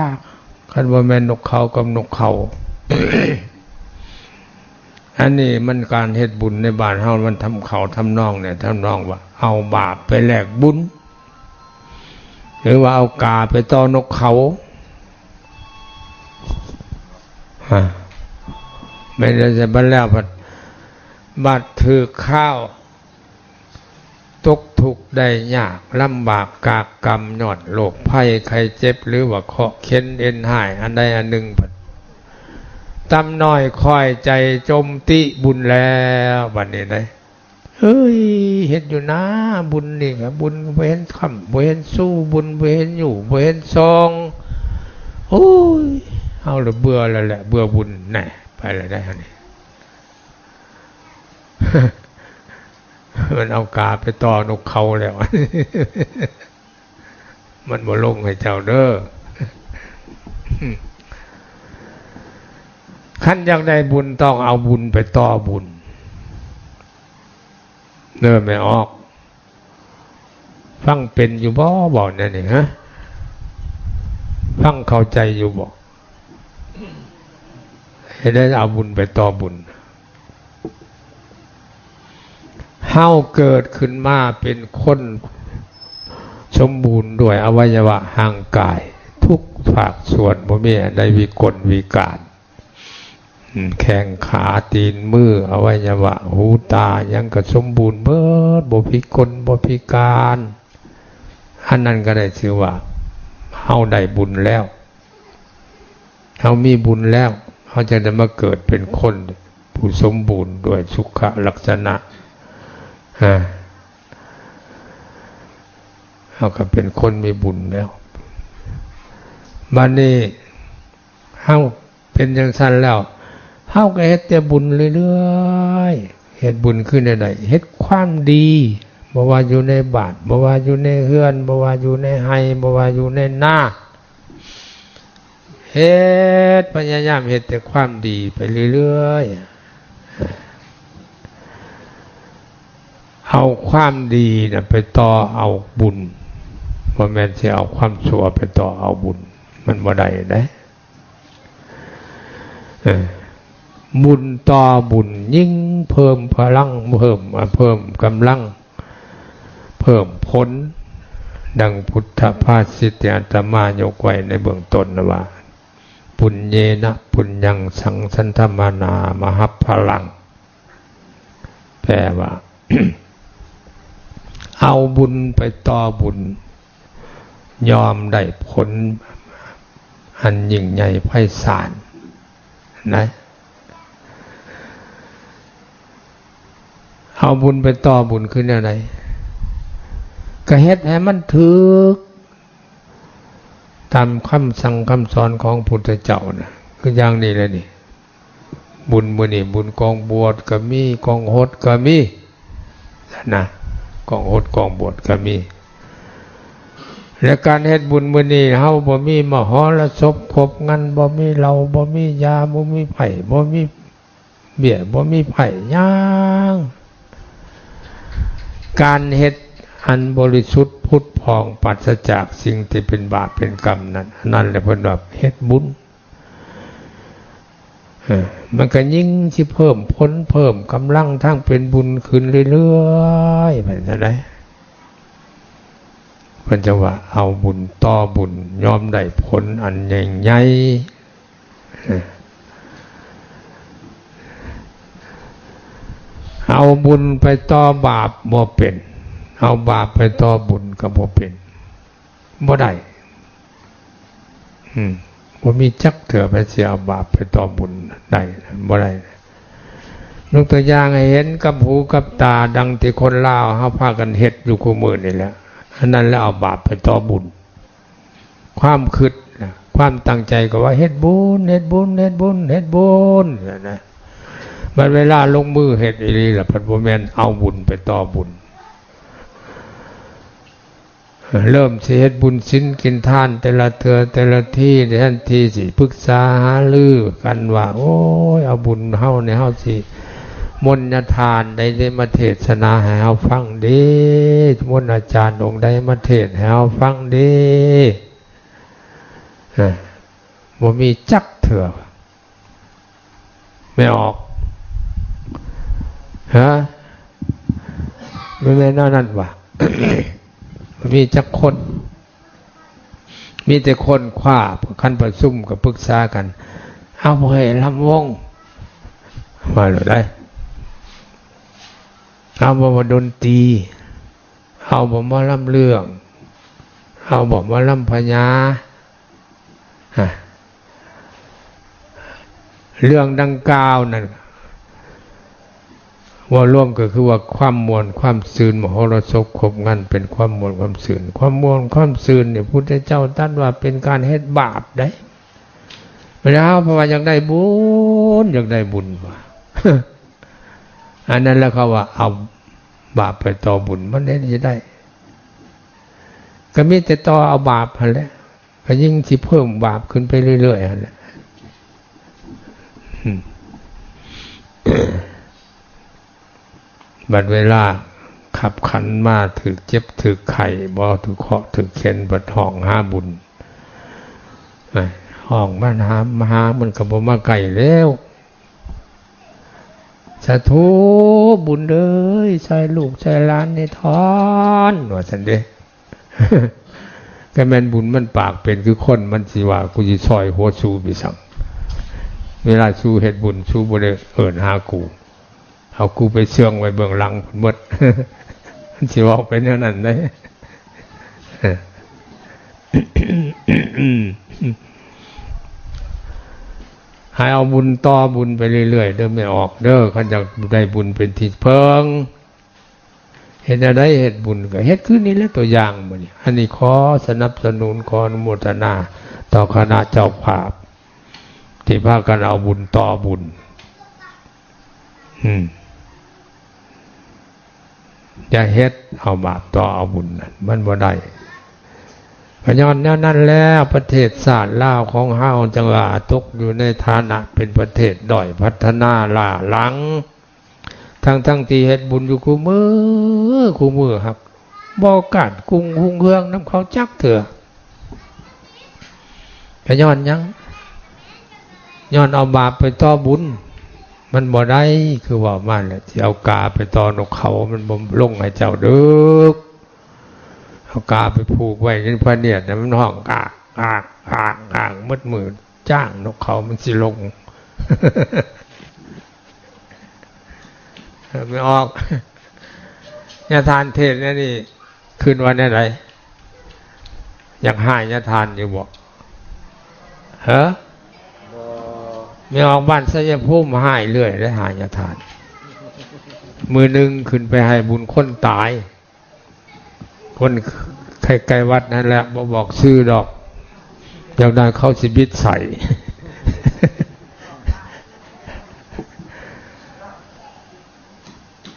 ຄັນບໍ່ແມ່ນນົກເຂົາກັບນົກເຂົາ. ອັນນີ້ມັນການເຮັດບຸນໃນບ້ານເຮົາ ມັນທຳເຂົ້າທຳນອງນີ້ ທຳນອງວ່າເອົາບາບໄປແລກບຸນ ຫຼືວ່າເອົາກາໄປຕໍ່ນົກເຂົາ. ຮະ ແມ່ນແລ້ວ ບັດແລ້ວ ບັດ ບັດຖືກຄາວ ຕົກທຸກໄດ້ຍາກ ລຳບາກກາກກຳ ຍ້ອນໂລກໄພໄຂ້ເຈັບ ຫຼືວ່າເຄາະເຂັນເອັນຮ້າຍ ອັນໃດອັນໜຶ່ງ ຕຳນ້ອຍຂ້ອຍໃຈຈົ່ມຕິບຸນແລ້ວ ບັດນີ້ໄດ໋ ເອີຍ ເຮັດຢູ່ນາ ບຸນນີ້ກະບຸນ ບໍ່ເຫັນຄ່ຳ ບໍ່ເຫັນຊູ ບຸນບໍ່ເຫັນຢູ່ ບໍ່ເຫັນສ່ອງ ໂອ້ຍ ເຮົາລະເບື່ອແລ້ວແຫຼະ ເບື່ອບຸນ ແນ່ ໄປແລ້ວໄດ໋ ອັນນີ້ ມັນເອົາກາໄປຕໍ່ນົກເຂົາແລ້ວ ມັນບໍ່ລົງໃຫ້ເຈົ້າເດີ. ຄັນຢາກໄດ້ບຸນ ຕ້ອງເອົາບຸນໄປຕໍ່ບຸນເດີ ແມ່ອອກ. ຟັງເປັນຢູ່ບໍ່ ເວົ້າແນວນີ້ ຮະ? ຟັງເຂົ້າໃຈຢູ່ບໍ່? ເຮັດໃດເອົາບຸນໄປຕໍ່ບຸນ. ເຮົ ເຮົາເກີດຂຶ້ນມາເປັນຄົນສົມບູນດ້ວຍອະໄວຍະວະຮ່າງກາຍທຸກພາກສ່ວນ ບໍ່ມີອັນໃດວິກົນວິການ. ແຂ້ງຂາຕີນມື ອະໄວຍະວະຫູຕາຫຍັງກໍສົມບູນເບິດ ບໍ່ພິກົນບໍ່ພິການ. ອັນນັ້ນກໍໄດ້ຊື່ວ່າເຮົາໄດ້ບຸນແລ້ວ ເຮົາມີບຸນແລ້ວ ເຮົາຈຶ່ງໄດ້ມາເກີດເປັນຄົນຜູ້ສົມບູນດ້ວຍສຸຂະລັກສະນະ. ອາ ເຮົາກໍເປັນຄົນມີບຸນແລ້ວ. ບັດນີ້ເຮົາເປັນຈັ່ງຊັ້ນແລ້ວ ເຮົາກໍເຮັດແຕ່ບຸນເລື້ອຍໆ. ເຮັດບຸນຄືແນວໃດ? ເຮັດຄວາມດີ ບໍ່ວ່າຢູ່ໃນບ້ານ ບໍ່ວ່າຢູ່ໃນເຮືອນ ບໍ່ວ່າຢູ່ໃນໄຮ່ ບໍ່ວ່າຢູ່ໃນນາ ເຮັດ ພະຍາຍາມເຮັດແຕ່ຄວາມດີໄປເລື້ອຍໆ. ເອົາຄວາມດີນະໄປຕໍ່ເອົາບຸນ ບໍ່ແມ່ນຊິເອົາຄວາມຊົ່ວໄປຕໍ່ເອົາບຸນ ມັນບໍ່ໄດ້ເດ້. ເອີ ບຸນຕໍ່ບຸນ ຍິ່ງເພີ່ມພະລັງ ເພີ່ມ ເພີ່ມກຳລັງ ເພີ່ມຜົນ. ດັ່ງພຸດທະພາສິດທີ່ອາດຕະມາຍົກໄວ້ໃນເບື້ອງຕົ້ນນະວ່າ ປຸນເຍນະ ປຸນຍັງ ສັງ ສັນທະມານາ ມະຫັບພະລັງ. ແປວ່າ ເອົາບຸນໄປຕໍ່ບຸນ ຍ່ອມໄດ້ຜົນອັນຍິ່ງໃຫຍ່ໄພສານນະ. ເອົາບຸນໄປຕໍ່ບຸນຄືແນວໃດ? ກະເຮັດໃຫ້ມັນຖືກຕາມຄຳສັ່ງຄຳສອນຂອງພຸດທະເຈົ້ານະ ຄືຢ່າງນີ້ແຫຼະນີ້. ບຸນມື້ນີ້ບຸນກອງບວດກໍມີ ກອງຫົດກໍມີນະ ກອງຫົດກອງບວດກໍມີ. ແລະ ການເຮັດບຸນມື້ນີ້ ເຮົາບໍ່ມີມະຫອລະສົບຄົບງັນ ບໍ່ມີເຫຼົ້າ ບໍ່ມີຢາ ບໍ່ມີໄພ້ ບໍ່ມີເບ້ຍ ບໍ່ມີໄພ້ຫຍັງ. ການເຮັດອັນບໍລິສຸດຜຸດຜ່ອງ ປາສະຈາກສິ່ງທີ່ເປັນບາບເປັນກຳນັ້ນ ອັນນັ້ນແຫຼະເພິ່ນວ່າເຮັດບຸນ. ເອີ ມັນກໍຍິ່ງຊິເພີ່ມຜົນ ເພີ່ມກຳລັງທາງເປັນບຸນຂຶ້ນເລື້ອຍໆ ແມ່ນຈັ່ງໃດ? ເພິ່ນຈັ່ງວ່າເອົາບຸນຕໍ່ບຸນ ຍ່ອມໄດ້ຜົນອັນຍິ່ງໃຫຍ່. ເອີ ເອົາບຸນໄປຕໍ່ບາບບໍ່ເປັນ ເອົາບາບໄປຕໍ່ບຸນກໍບໍ່ເປັນ ບໍ່ໄດ້. ອືມ ບໍ່ມີຈັກເທື່ອໃຜຊິເອົາບາບໄປຕໍ່ບຸນໄດ້ ບໍ່ໄດ້. ຍົກຕົວຢ່າງໃຫ້ເຫັນກັບຫູກັບຕາ ດັ່ງທີ່ຄົນລາວເຮົາພາກັນເຮັດຢູ່ຄູ່ມື້ນີ້ແຫຼະ ອັນນັ້ນແຫຼະເອົາບາບໄປຕໍ່ບຸນ. ຄວາມຄິດນະ ຄວາມຕັ້ງໃຈກໍວ່າເຮັດບຸນ ເຮັດບຸນ ເຮັດບຸນ ເຮັດບຸນນະ. ບັດເວລາລົງມືເຮັດອີ່ຫຼີລະ ພັດບໍ່ແມ່ນເອົາບຸນໄປຕໍ່ບຸນ. ເລີ່ມຊິເຮັດບຸນສິນກິນທານແຕ່ລະເທື່ອແຕ່ລະທີ ແທນທີ່ຊິປຶກສາຫາລືກັນວ່າ ໂອ້ຍ ເອົາບຸນເຮົານີ້ ເຮົາຊິມົນຍະທານໃດມາເທດສະໜາໃຫ້ເຮົາຟັງເດ ມົນອາຈານອົງໃດມາເທດໃຫ້ເຮົາຟັງເດ. ເອີ ບໍ່ມີຈັກເທື່ອ. ແມ່ອອກ ຮະ ແມ່ນແນວນັ້ນຫວາ? ມີຈັກຄົນ? ມີແຕ່ຄົ້ນຄວ້າ ຄັນປະຊຸມກໍປຶກສາກັນ ເອົາບໍ່ໃຫ້ລຳວົງ ວ່າໂລດໄດ໋ ເອົາບໍ່ວ່າດົນຕີ ເອົາບໍ່ໝໍລຳເລື່ອງ ເອົາບໍ່ໝໍລຳພະຍາ ຮະ ເລື່ອງດັ່ງກ່າວນັ້ນ ເວົ້າລວມກໍຄືວ່າຄວາມມ່ວນຄວາມຊື່ນ ມະຫອລະສົບຄົບງັນເປັນຄວາມມ່ວນຄວາມຊື່ນ. ຄວາມມ່ວນຄວາມຊື່ນນີ້ ພຸດທະເຈົ້າຕັດວ່າເປັນການເຮັດບາບໃດ໋. ເວລາເຮົາເພາະວ່າຢາກໄດ້ບຸນ ຢາກໄດ້ບຸນວ່າ ອັນນັ້ນແຫຼະເຂົາວ່າເອົາບາບໄປຕໍ່ບຸນ ມັນເຮັດຊິໄດ້ ກໍມີແຕ່ຕໍ່ເອົາບາບຫັ້ນແຫຼະ ກໍຍິ່ງຊິເພີ່ມບາບຂຶ້ນໄປເລື້ອຍໆຫັ້ນແຫຼະ. ອືມ ບັດເວລາຂັບຂັນມາ ຖືກເຈັບຖືກໄຂ້ ບໍ່ຖືກເຄາະຖືກເຂັນ ບັດຮ້ອງຫາບຸນ ເອີຍ ຮ້ອງມາຫາ ມາຫາ ມັນກໍບໍ່ມາໃກ້ແລ້ວ. ສ ສາທຸ ບຸນເອີຍ ຊ່ອຍລູກຊ່ອຍຫຼານແດ່ທ້ອນ ວ່າຊັ້ນເດ້. ກໍແມ່ນບຸນມັນປາກເປັນຄືຄົນ ມັນຊິວ່າ ກູຊິຊ່ອຍຫົວສູໄປສັງ? ເວລາສູເຮັດບຸນ ສູບໍ່ໄດ້ເອີ້ນຫາກູ. ເອົາກູໄປເຊື່ອງໄວ້ເບື້ອງຫຼັງພຸ້ນໝົດ. ມັນຊິເວົ້າໄປແນວນັ້ນເດ້. ໃຫ້ເອົາບຸນຕໍ່ບຸນໄປເລື້ອຍໆເດີ້ ແມ່ອອກເດີ້. ຄັນຢາກໄດ້ບຸນເປັນທີ່ເພິ່ງ ເຮັດແນວໃດເຮັດບຸນ ກໍເຮັດຄືນີ້ແຫຼະ ຕົວຢ່າງມື້ນີ້. ອັນນີ້ຂໍສະໜັບສະໜູນ ຂໍອະນຸໂມທະນາຕໍ່ຄະນະເຈົ້າພາບ ທີ່ພາກັນເອົາບຸນຕໍ່ບຸນ. ອືມ ຢ່າເຮັດເອົາບາບຕໍ່ເອົາບຸນນັ້ນ ມັນບໍ່ໄດ້. ກໍຍ້ອນແນວນັ້ນແລ້ວ ປະເທດຊາດລາວຂອງເຮົາ ຈັ່ງວ່າຕົກຢູ່ໃນຖານະເປັນປະເທດດ້ອຍພັດທະນາ ລ້າຫຼັງ. ທັງໆທີ່ເຮັດບຸນຢູ່ຄູ່ມື້ ຄູ່ມື້ ຫາກບໍ່ກ້ານກຸ່ງຮຸ່ງເຮືອງນຳເຂົາຈັກເທື່ອ. ກະຍ້ອນຫຍັງ? ຍ້ອນເອົາບາບໄປຕໍ່ບຸນ. ມັນບໍ່ໄດ້ ຄືເວົ້າມາແຫຼະ ຊິເອົາກາໄປຕໍ່ນົກເຂົາ ມັນບໍ່ລົງໃຫ້ເຈົ້າເດີກ. ເອົາກາໄປຜູກໄວ້ໃນພະນຽດ ໃຫ້ມັນຮ້ອງກາກ ກາກ ກາກ ກາກໝົດມື້ ຈ້າງນົກເຂົາມັນຊິລົງ. ເອີ ແມ່ອອກ ຍາທ່ານເທດແນວນີ້ ຄິດວ່າແນວໃດ? ຢາກຮ້າຍຍາທ່ານຢູ່ບໍ່? ເອີ ບໍ່. ແມ່ອອກບ້ານໄຊຍະພູມຮ້າຍເລື້ອຍເດ້ ຮ້າຍຍາທ່ານ. ມື້ໜຶ່ງຂຶ້ນໄປໃຫ້ບຸນຄົນຕາຍ ຄົນໃກ້ໆວັດນັ້ນແຫຼະ ບໍ່ບອກຊື່ດອກ ຢ່າງໜ້ອຍເຂົາຊິບິດໃສ່.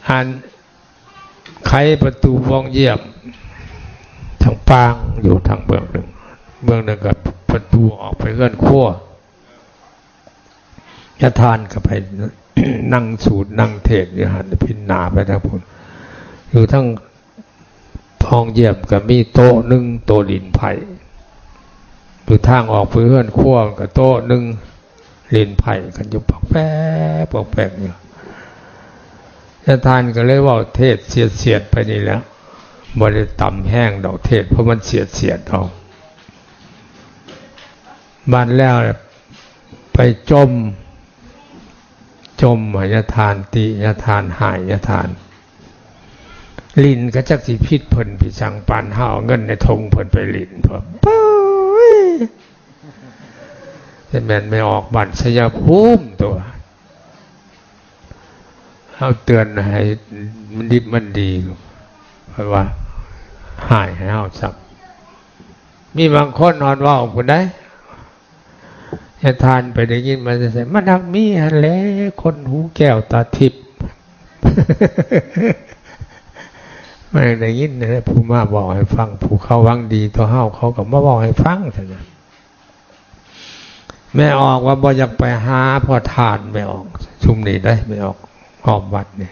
ອັນໄຂປະຕູປ່ອງຢ້ຽມ ທາງປາງຢູ່ທາງເບື້ອງໜຶ່ງ, ເບື້ອງໜຶ່ງກໍປະຕູອອກໄປເຮືອນຄົວ. ຍາທ່ານກໍໄປນັ່ງສູດນັ່ງເທດຢູ່ຫັ້ນ ພິນໜ້າໄປທາງພຸ້ນ. ຢູ່ທາງຫ້ອງຢ້ຽມກໍມີໂຕະໜຶ່ງ ໂຕະຫຼິ້ນໄພ້, ຢູ່ທາງອອກໄປເຮືອນຄົວກໍໂຕະໜຶ່ງ ຫຼິ້ນໄພ້ກັນຢູ່ປອກແປກປອກແປກຢູ່. ຍາທ່ານກໍເລີຍເວົ້າເທດສຽດໆໄປນີ້ແຫຼະ, ບໍ່ໄດ້ຕຳແຮງດອກເທດ ເພາະມັນສຽດໆເອົາ. ບາດແລ້ວໄປຈົ່ມ, ຈົ່ມໃຫ້ຍາທ່ານ, ຕິຍາທ່ານ, ຮ້າຍຍາທ່ານ. ຫຼິ້ນກໍຈັກຊິຜິດເພິ່ນພິດສັງ, ປານເຮົາເອົາເງິນໃນຖົງເພິ່ນໄປຫຼິ້ນ. ໂອ້ຍ ແຕ່ແມ່ນແມ່ອອກບ້ານໄຊຍະພູມຕົວະ. ເຮົາເຕືອນໃຫ້ມັນດິບມັນດີ ເພິ່ນວ່າຮ້າຍໃຫ້ເຮົາຊ້ຳ. ມີບາງຄົນຮອດເວົ້າພຸ້ນໃດ໋ ຍາທ່ານໄປໄດ້ຍິນມາແຕ່ໃສ? ມັນຮັກມີຫັ້ນແຫຼະ ຄົນຫູແກ້ວຕາທິບ. ມັນໄດ້ຍິນນັ້ນແຫຼະ ຜູ້ມາເວົ້າໃຫ້ຟັງ, ຜູ້ເຂົາຫວັງດີຕໍ່ເຮົາ ເຂົາກໍມາເວົ້າໃຫ້ຟັງຊັ້ນນະ. ແມ່ອອກວ່າບໍ່ຢາກໄປຫາພໍ່ທ່ານ ແມ່ອອກຊຸມນີ້ໄດ໋ ແມ່ອອກອ້ອມວັດນີ້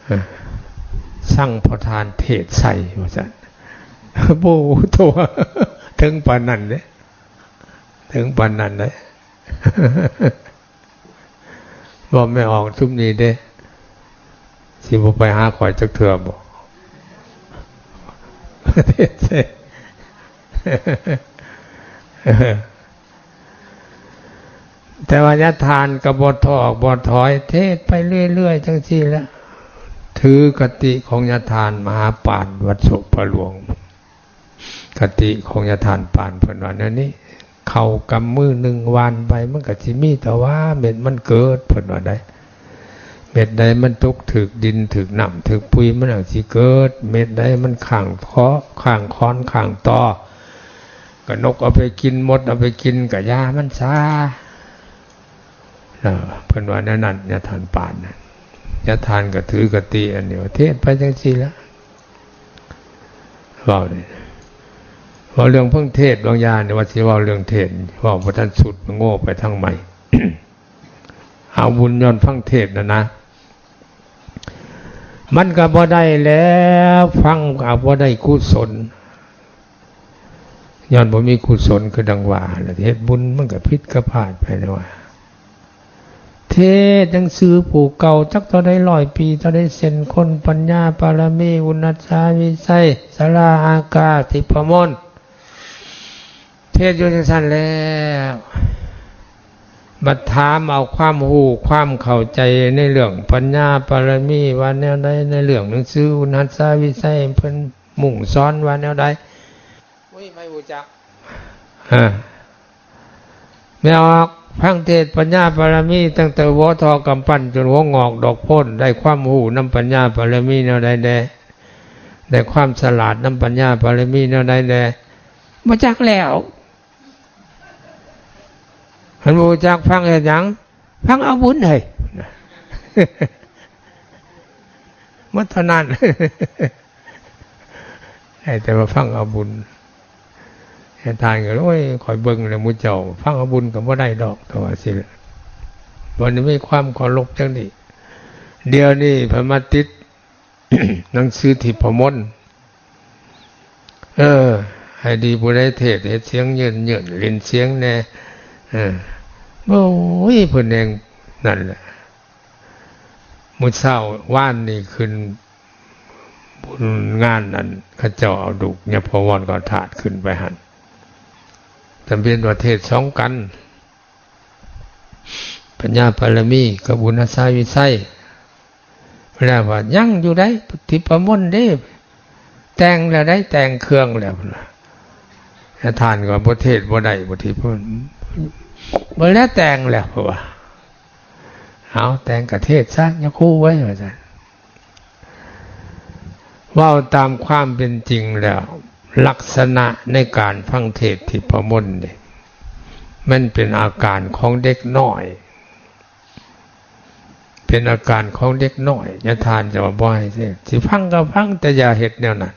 ເອີ ຊັງພໍ່ທ່ານເທດໃສ່ວ່າຊັ້ນ. ໂອ້ໂຫ ເຖິງປານນັ້ນເດ້ ເຖິງປານນັ້ນເດ້. ບໍ່ແມ່ອອກຊຸມນີ້ເດ້ ຊິບໍ່ໄປຫາຂ້ອຍຈັກເທື່ອບໍ່? ແຕ່ວ່າຍາທ່ານກໍບໍ່ທໍ້ບໍ່ຖອຍ ເທດໄປເລື້ອຍໆ ຈັ່ງຊີ້ແຫຼະ. ຖືຄະຕິຂອງຍາທ່ານມະຫາປານ ວັດໂສພະຫຼວງ. ຄະຕິຂອງຍາທ່ານປານເພິ່ນວ່າແນວນີ້, ເຂົ້າກຳມືໜຶ່ງຫວ່ານໄປ ມັນກໍຊິມີແຕ່ວ່າເມັດມັນເກີດ ເພິ່ນວ່າໄດ໋. ເມັດໃດມັນຕົກຖືກດິນ ຖືກນ້ຳ ຖືກປຸຍ ມັນກໍຊິເກີດ, ເມັດໃດມັນຄ້າງຄໍ ຄ້າງຄອນ ຄ້າງຕໍ ກໍນົກເອົາໄປກິນ ມົດເອົາໄປກິນ ກໍຢ່າມັນຊາ. ເອີ ເພິ່ນວ່າແນວນັ້ນ ຍາທ່ານປານນະ. ຍາທ່ານກໍຖືຄະຕິອັນນີ້ວ່າ ເທດໄປຈັ່ງຊີ້ລະ. ເວົ້ານີ້ ເວົ້າເລື່ອງເພິ່ງເທດບາງຢ່າງນີ້ ວ່າຊິເວົ້າເລື່ອງເທດ ເວົ້າບໍ່ທັນສຸດ ໂງ່ໄປທາງໃໝ່. ເອົາບຸນຍ້ອນຟັງເທດນັ້ນນະ ມັນກໍບໍ່ໄດ້ແລ້ວ, ຟັງກໍບໍ່ໄດ້ກຸສົນ. ຍ້ອນບໍ່ມີກຸສົນ ຄືດັ່ງວ່າ ເຮັດບຸນມັນກໍຜິດກໍພາດໄປແລ້ວວ່າ. ເທ ເທດໜັງສືຜູ້ເກົ່າຈັກເທົ່າໃດຮ້ອຍປີເທົ່າໃດເຊັ່ນ ຄົນປັນຍາປາລະມີ ອຸນະສາວິໄຊ ສາລາອາກາ ທິບພະມົນ ເທດຢູ່ຈັ່ງຊັ້ນແລ້ວ ບັດຖາມເອົາຄວາມຮູ້ຄວາມເຂົ້າໃຈໃນເລື່ອງປັນຍາປາລະມີວ່າແນວໃດ ໃນເລື່ອງໜັງສືອຸນະສາວິໄຊ ເພິ່ນມຸ່ງສອນວ່າແນວໃດ ໂອ້ຍ ໄມ່ຮູ້ຈັກ ຮະ ແມ່ອອກ ຟັງເທດປັນຍາບາລະມີຕັ້ງແຕ່ຫົວທໍ່ກຳປັ້ນຈົນຫົວງອກດອກໂພນ ໄດ້ຄວາມຮູ້ນຳປັນຍາບາລະມີແນວໃດແດ່? ໄດ້ຄວາມສະຫຼາດນຳປັນຍາບາລະມີແນວໃດແດ່? ບໍ່ຈັກແລ້ວ. ຄັນບໍ່ຮູ້ຈັກຟັງເຮັດຫຍັງ? ຟັງເອົາບຸນເຮີ້ຍ ໝົດເທົ່ານັ້ນ ໄດ້ແຕ່ວ່າຟັງເອົາບຸນ. ແຕ່ທ່ານກໍ ໂອ້ຍ ຂ້ອຍເບິ່ງແລ້ວໝູ່ເຈົ້າຟັງເອົາບຸນກໍບໍ່ໄດ້ດອກ ກໍວ່າຊີ້ແຫຼະ. ບໍ່ໄດ້ມີຄວາມເຄົາລົບຈັ່ງນີ້. ດຽວນີ້ເພິ່ນມາຕິດ ໜັງສືທິບພະມົນ ເອີ ໃຫ້ດີຜູ້ໃດເທດເຮັດສຽງເຍີນໆ ຫຼິ້ນສຽງແດ່ ເອີ ໂອ້ຍ ເພິ່ນແຮ່ງນັ້ນແຫຼະ. ມື້ເຊົ້າວານນີ້ຂຶ້ນບຸນງານນັ້ນ ເຂົາເຈົ້າເອົາດູກຍາພະວອນກໍທາດຂຶ້ນໄປຫັ້ນ ຈຳເປັນວ່າເທດສອງກັນ ປັນຍາບາລະມີກັບບຸນອາສາວິໄຊ. ເພິ່ນວ່າຍັງຢູ່ໃດ໋ ທິບພະມົນເດ້ ແຕ່ງແລ້ວໃດ໋ ແຕ່ງເຄື່ອງແລ້ວ ເພິ່ນວ່າ. ແຕ່ທ່ານກໍບໍ່ເທດບໍ່ໄດ້ ບໍ່ທິບ ບໍ່ແລ້ວ ແຕ່ງແລ້ວ ເພິ່ນວ່າ. ເອົາ ແຕ່ງກະເທດຊະ ຢ່າຄູໄວ້ ວ່າຊັ້ນ. ເວົ້າຕາມຄວາມເປັນຈິງແລ້ວ ລັກສະນະໃນການຟັງເທດທິບພະມົນນີ້ ມັນເປັນອາການຂອງເດັກນ້ອຍ ເປັນອາການຂອງເດັກນ້ອຍ. ຍາທ່ານຈະວ່າບໍ່ໃຫ້ເທດ ຊິຟັງກໍຟັງ ແຕ່ຢ່າເຮັດແນວນັ້ນ.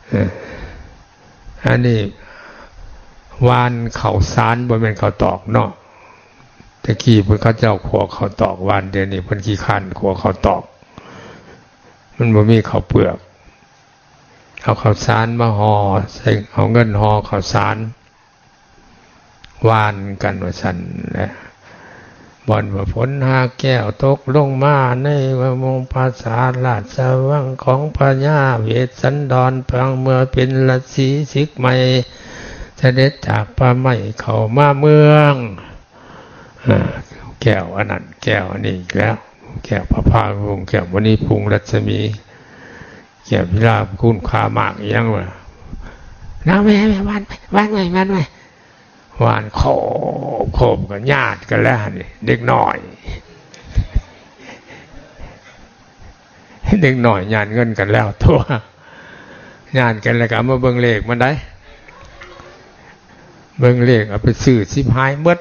ເອີ ອັນນີ້ຫວ່ານເຂົ້າສານ ບໍ່ແມ່ນເຂົ້າຕອກເນາະ. ແຕ່ກີ້ເພິ່ນເຂົາເຈົ້າຂົ້ວເຂົ້າຕອກຫວ່ານ ດຽວນີ້ເພິ່ນຂີ້ຄ້ານຂົ້ວເຂົ້າຕອກ ມັນບໍ່ມີເຂົ້າເປືອກ. ເອົາເຂົ້າສານມາຫໍ່ໃສ່ ເອົາເງິນຫໍ່ເຂົ້າສານ ຫວ່ານກັນວ່າຊັ້ນແຫຼະ. ບ່ອນວ່າຝົນຫາແກ້ວຕົກລົງມາ ໃນວະວົງປາສາດລາຊະວັງຂອງພະຍາເວດສັນດອນ ປາງເມື່ອເປັນລາສີສິກໃໝ່ ສະເດັດຈາກປ່າໄມ້ເຂົ້າມາເມືອງ. ອາ ແກ້ວອັນນັ້ນ ແກ້ວອັນນີ້ອີກແລ້ວ ແກ້ວພະພາວົງ ແກ້ວມະນີພຸງລັດສະໝີ ແກ້ວພິລາຄູນຄາມາກ ອີ່ຫຍັງວະ ນາງແມ່ ແມ່ຫວ່ານໄວ້ ຫວ່ານໄວ້ ຫວ່ານໄວ້ ຫວ່ານໂຄບ ໂຄບກໍຍາດກັນແລ້ວຫັ້ນນີ້ ເດັກນ້ອຍ ເດັກນ້ອຍຍາດເງິນກັນແລ້ວຕົວະ ຍາດກັນແລ້ວກໍເອົາມາເບິ່ງເລກມັນໄດ໋ ເບິ່ງເລກເອົາໄປຊື້ຊິບຫາຍໝົດ.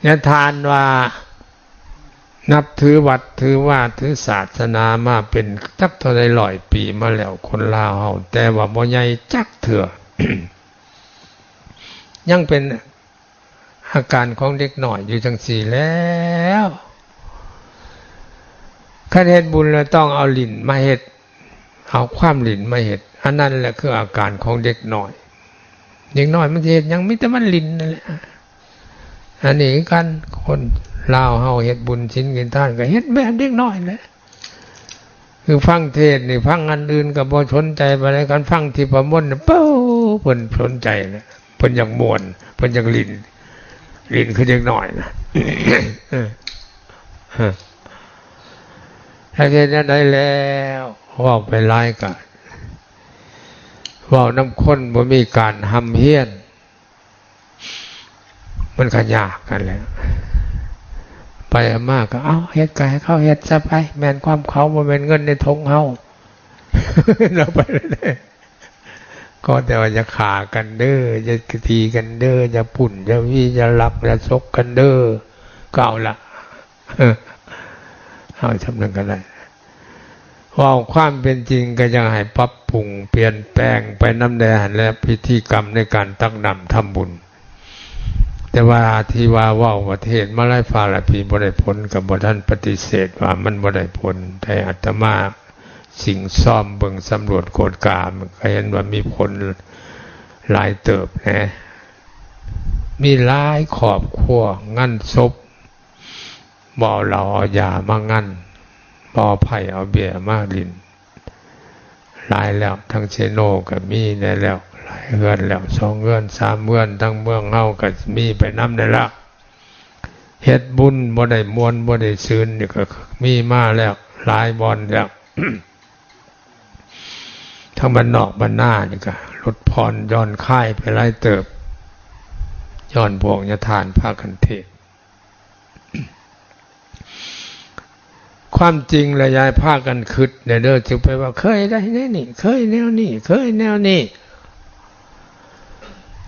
ຍາທ່ານວ່າ ນັບຖືວັດຖືວາຖືສາສະໜາມາເປັນຈັກເທົ່າໃດຮ້ອຍປີມາແລ້ວ ຄົນລາວເຮົາ ແຕ່ວ່າບໍ່ໃຫຍ່ຈັກເທື່ອ ຍັງເປັນອາການຂອງເດັກນ້ອຍຢູ່ຈັ່ງຊີ້ແລ້ວ. ຄັນເຮັດບຸນແລ້ວຕ້ອງເອົາຫຼິ້ນມາເຮັດ ເອົາຄວາມຫຼິ້ນມາເຮັດ ອັນນັ້ນແຫຼະຄືອາການຂອງເດັກນ້ອຍ. ເດັກນ້ອຍມັນຊິເຮັດຫຍັງ? ມີແຕ່ມັນຫຼິ້ນນັ້ນແຫຼະ. ອັນນີ້ຄືກັນ ຄົນລາວເຮົາເຮັດບຸນສິນກິນທານ ກໍເຮັດແບບເດັກນ້ອຍແຫຼະ. ຄືຟັງເທດນີ້ ຟັງອັນອື່ນກໍບໍ່ສົນໃຈປານໃດ, ຄັນຟັງທິບພະມົນນີ້ ເປີ້ ເພິ່ນສົນໃຈແຫຼະ, ເພິ່ນຢາກມ່ວນ, ເພິ່ນຢາກຫຼິ້ນ, ຫຼິ້ນຄືເດັກນ້ອຍນະ. ຈັກເຮັດແນວໃດແລ້ວ ເວົ້າໄປຫຼາຍກະເວົ້ານຳຄົນບໍ່ມີການຮ່ຳຮຽນ ມັນກະຍາກຫັ້ນແຫຼະ. ໄປມາກະ ເອົ້າ ເຮັດກະໃຫ້ເຂົາເຮັດຊະໄປ, ແມ່ນຄວາມເຂົາ ບໍ່ແມ່ນເງິນໃນຖົງເຮົາ. ເຮົາໄປ ກໍແຕ່ວ່າຢ່າຂ້າກັນເດີ້, ຢ່າຕີກັນເດີ້, ຢ່າປຸ້ນ, ຢ່າຫວີ, ຢ່າລັກ, ຢ່າສົກກັນເດີ້, ກໍເອົາລະ. ເອົາຊ່ຳນັ້ນກໍໄດ້. ເວົ້າຄວາມເປັນຈິງກໍຢາກໃຫ້ປັບປຸງປ່ຽນແປງໄປນຳແດ່ຫັ້ນແຫຼະ, ພິທີກຳໃນການຕັກນ້ຳທຳບຸນ. ແຕ່ວ່າທີ່ວ່າເວົ້າວ່າເທດມາຫຼາຍຟ້າຫຼາຍປີບໍ່ໄດ້ຜົນ, ກໍບໍ່ທັນປະຕິເສດວ່າມັນບໍ່ໄດ້ຜົນ, ແຕ່ອາດຕະມາ ສິ່ງຊອມເບິ່ງສຳຫຼວດກວດກາ ມັນກໍເຫັນວ່າມີຜົນຫຼາຍເຕີບແດ່. ມີຫຼາຍຄອບຄົວງານສົບ ບໍ່ເອົາເຫຼົ້າເອົາຢາມາງານ ບໍ່ເອົາໄພ້ເອົາເບຍມາຫຼິ້ນ ຫຼາຍແລ້ວ. ທາງເຊໂນກໍມີແດ່ແລ້ວ ຫຼາຍເຮືອນແລ້ວ ສອງເຮືອນສາມເຮືອນ. ທາງເມືອງເຮົາກໍມີໄປນຳແດ່ລະ ເຮັດບຸນບໍ່ໄດ້ມ່ວນບໍ່ໄດ້ຊື່ນນີ້ກໍມີມາແລ້ວ ຫຼາຍບ່ອນແລ້ວ. ທາງບ້ານນອກບ້ານນານີ້ກໍຫຼຸດຜ່ອນຢ່ອນຄາຍໄປຫຼາຍເຕີບ ຍ້ອນພວກຍາທ່ານພາກັນເທດ. ຄວາມຈິງລະ ຢ່າໃຫ້ພາກັນຄິດແດ່ເດີ ຈະໄປວ່າເຄີຍໄດ້ແນວນີ້ ເຄີຍແນວນີ້ ເຄີຍແນວນີ້.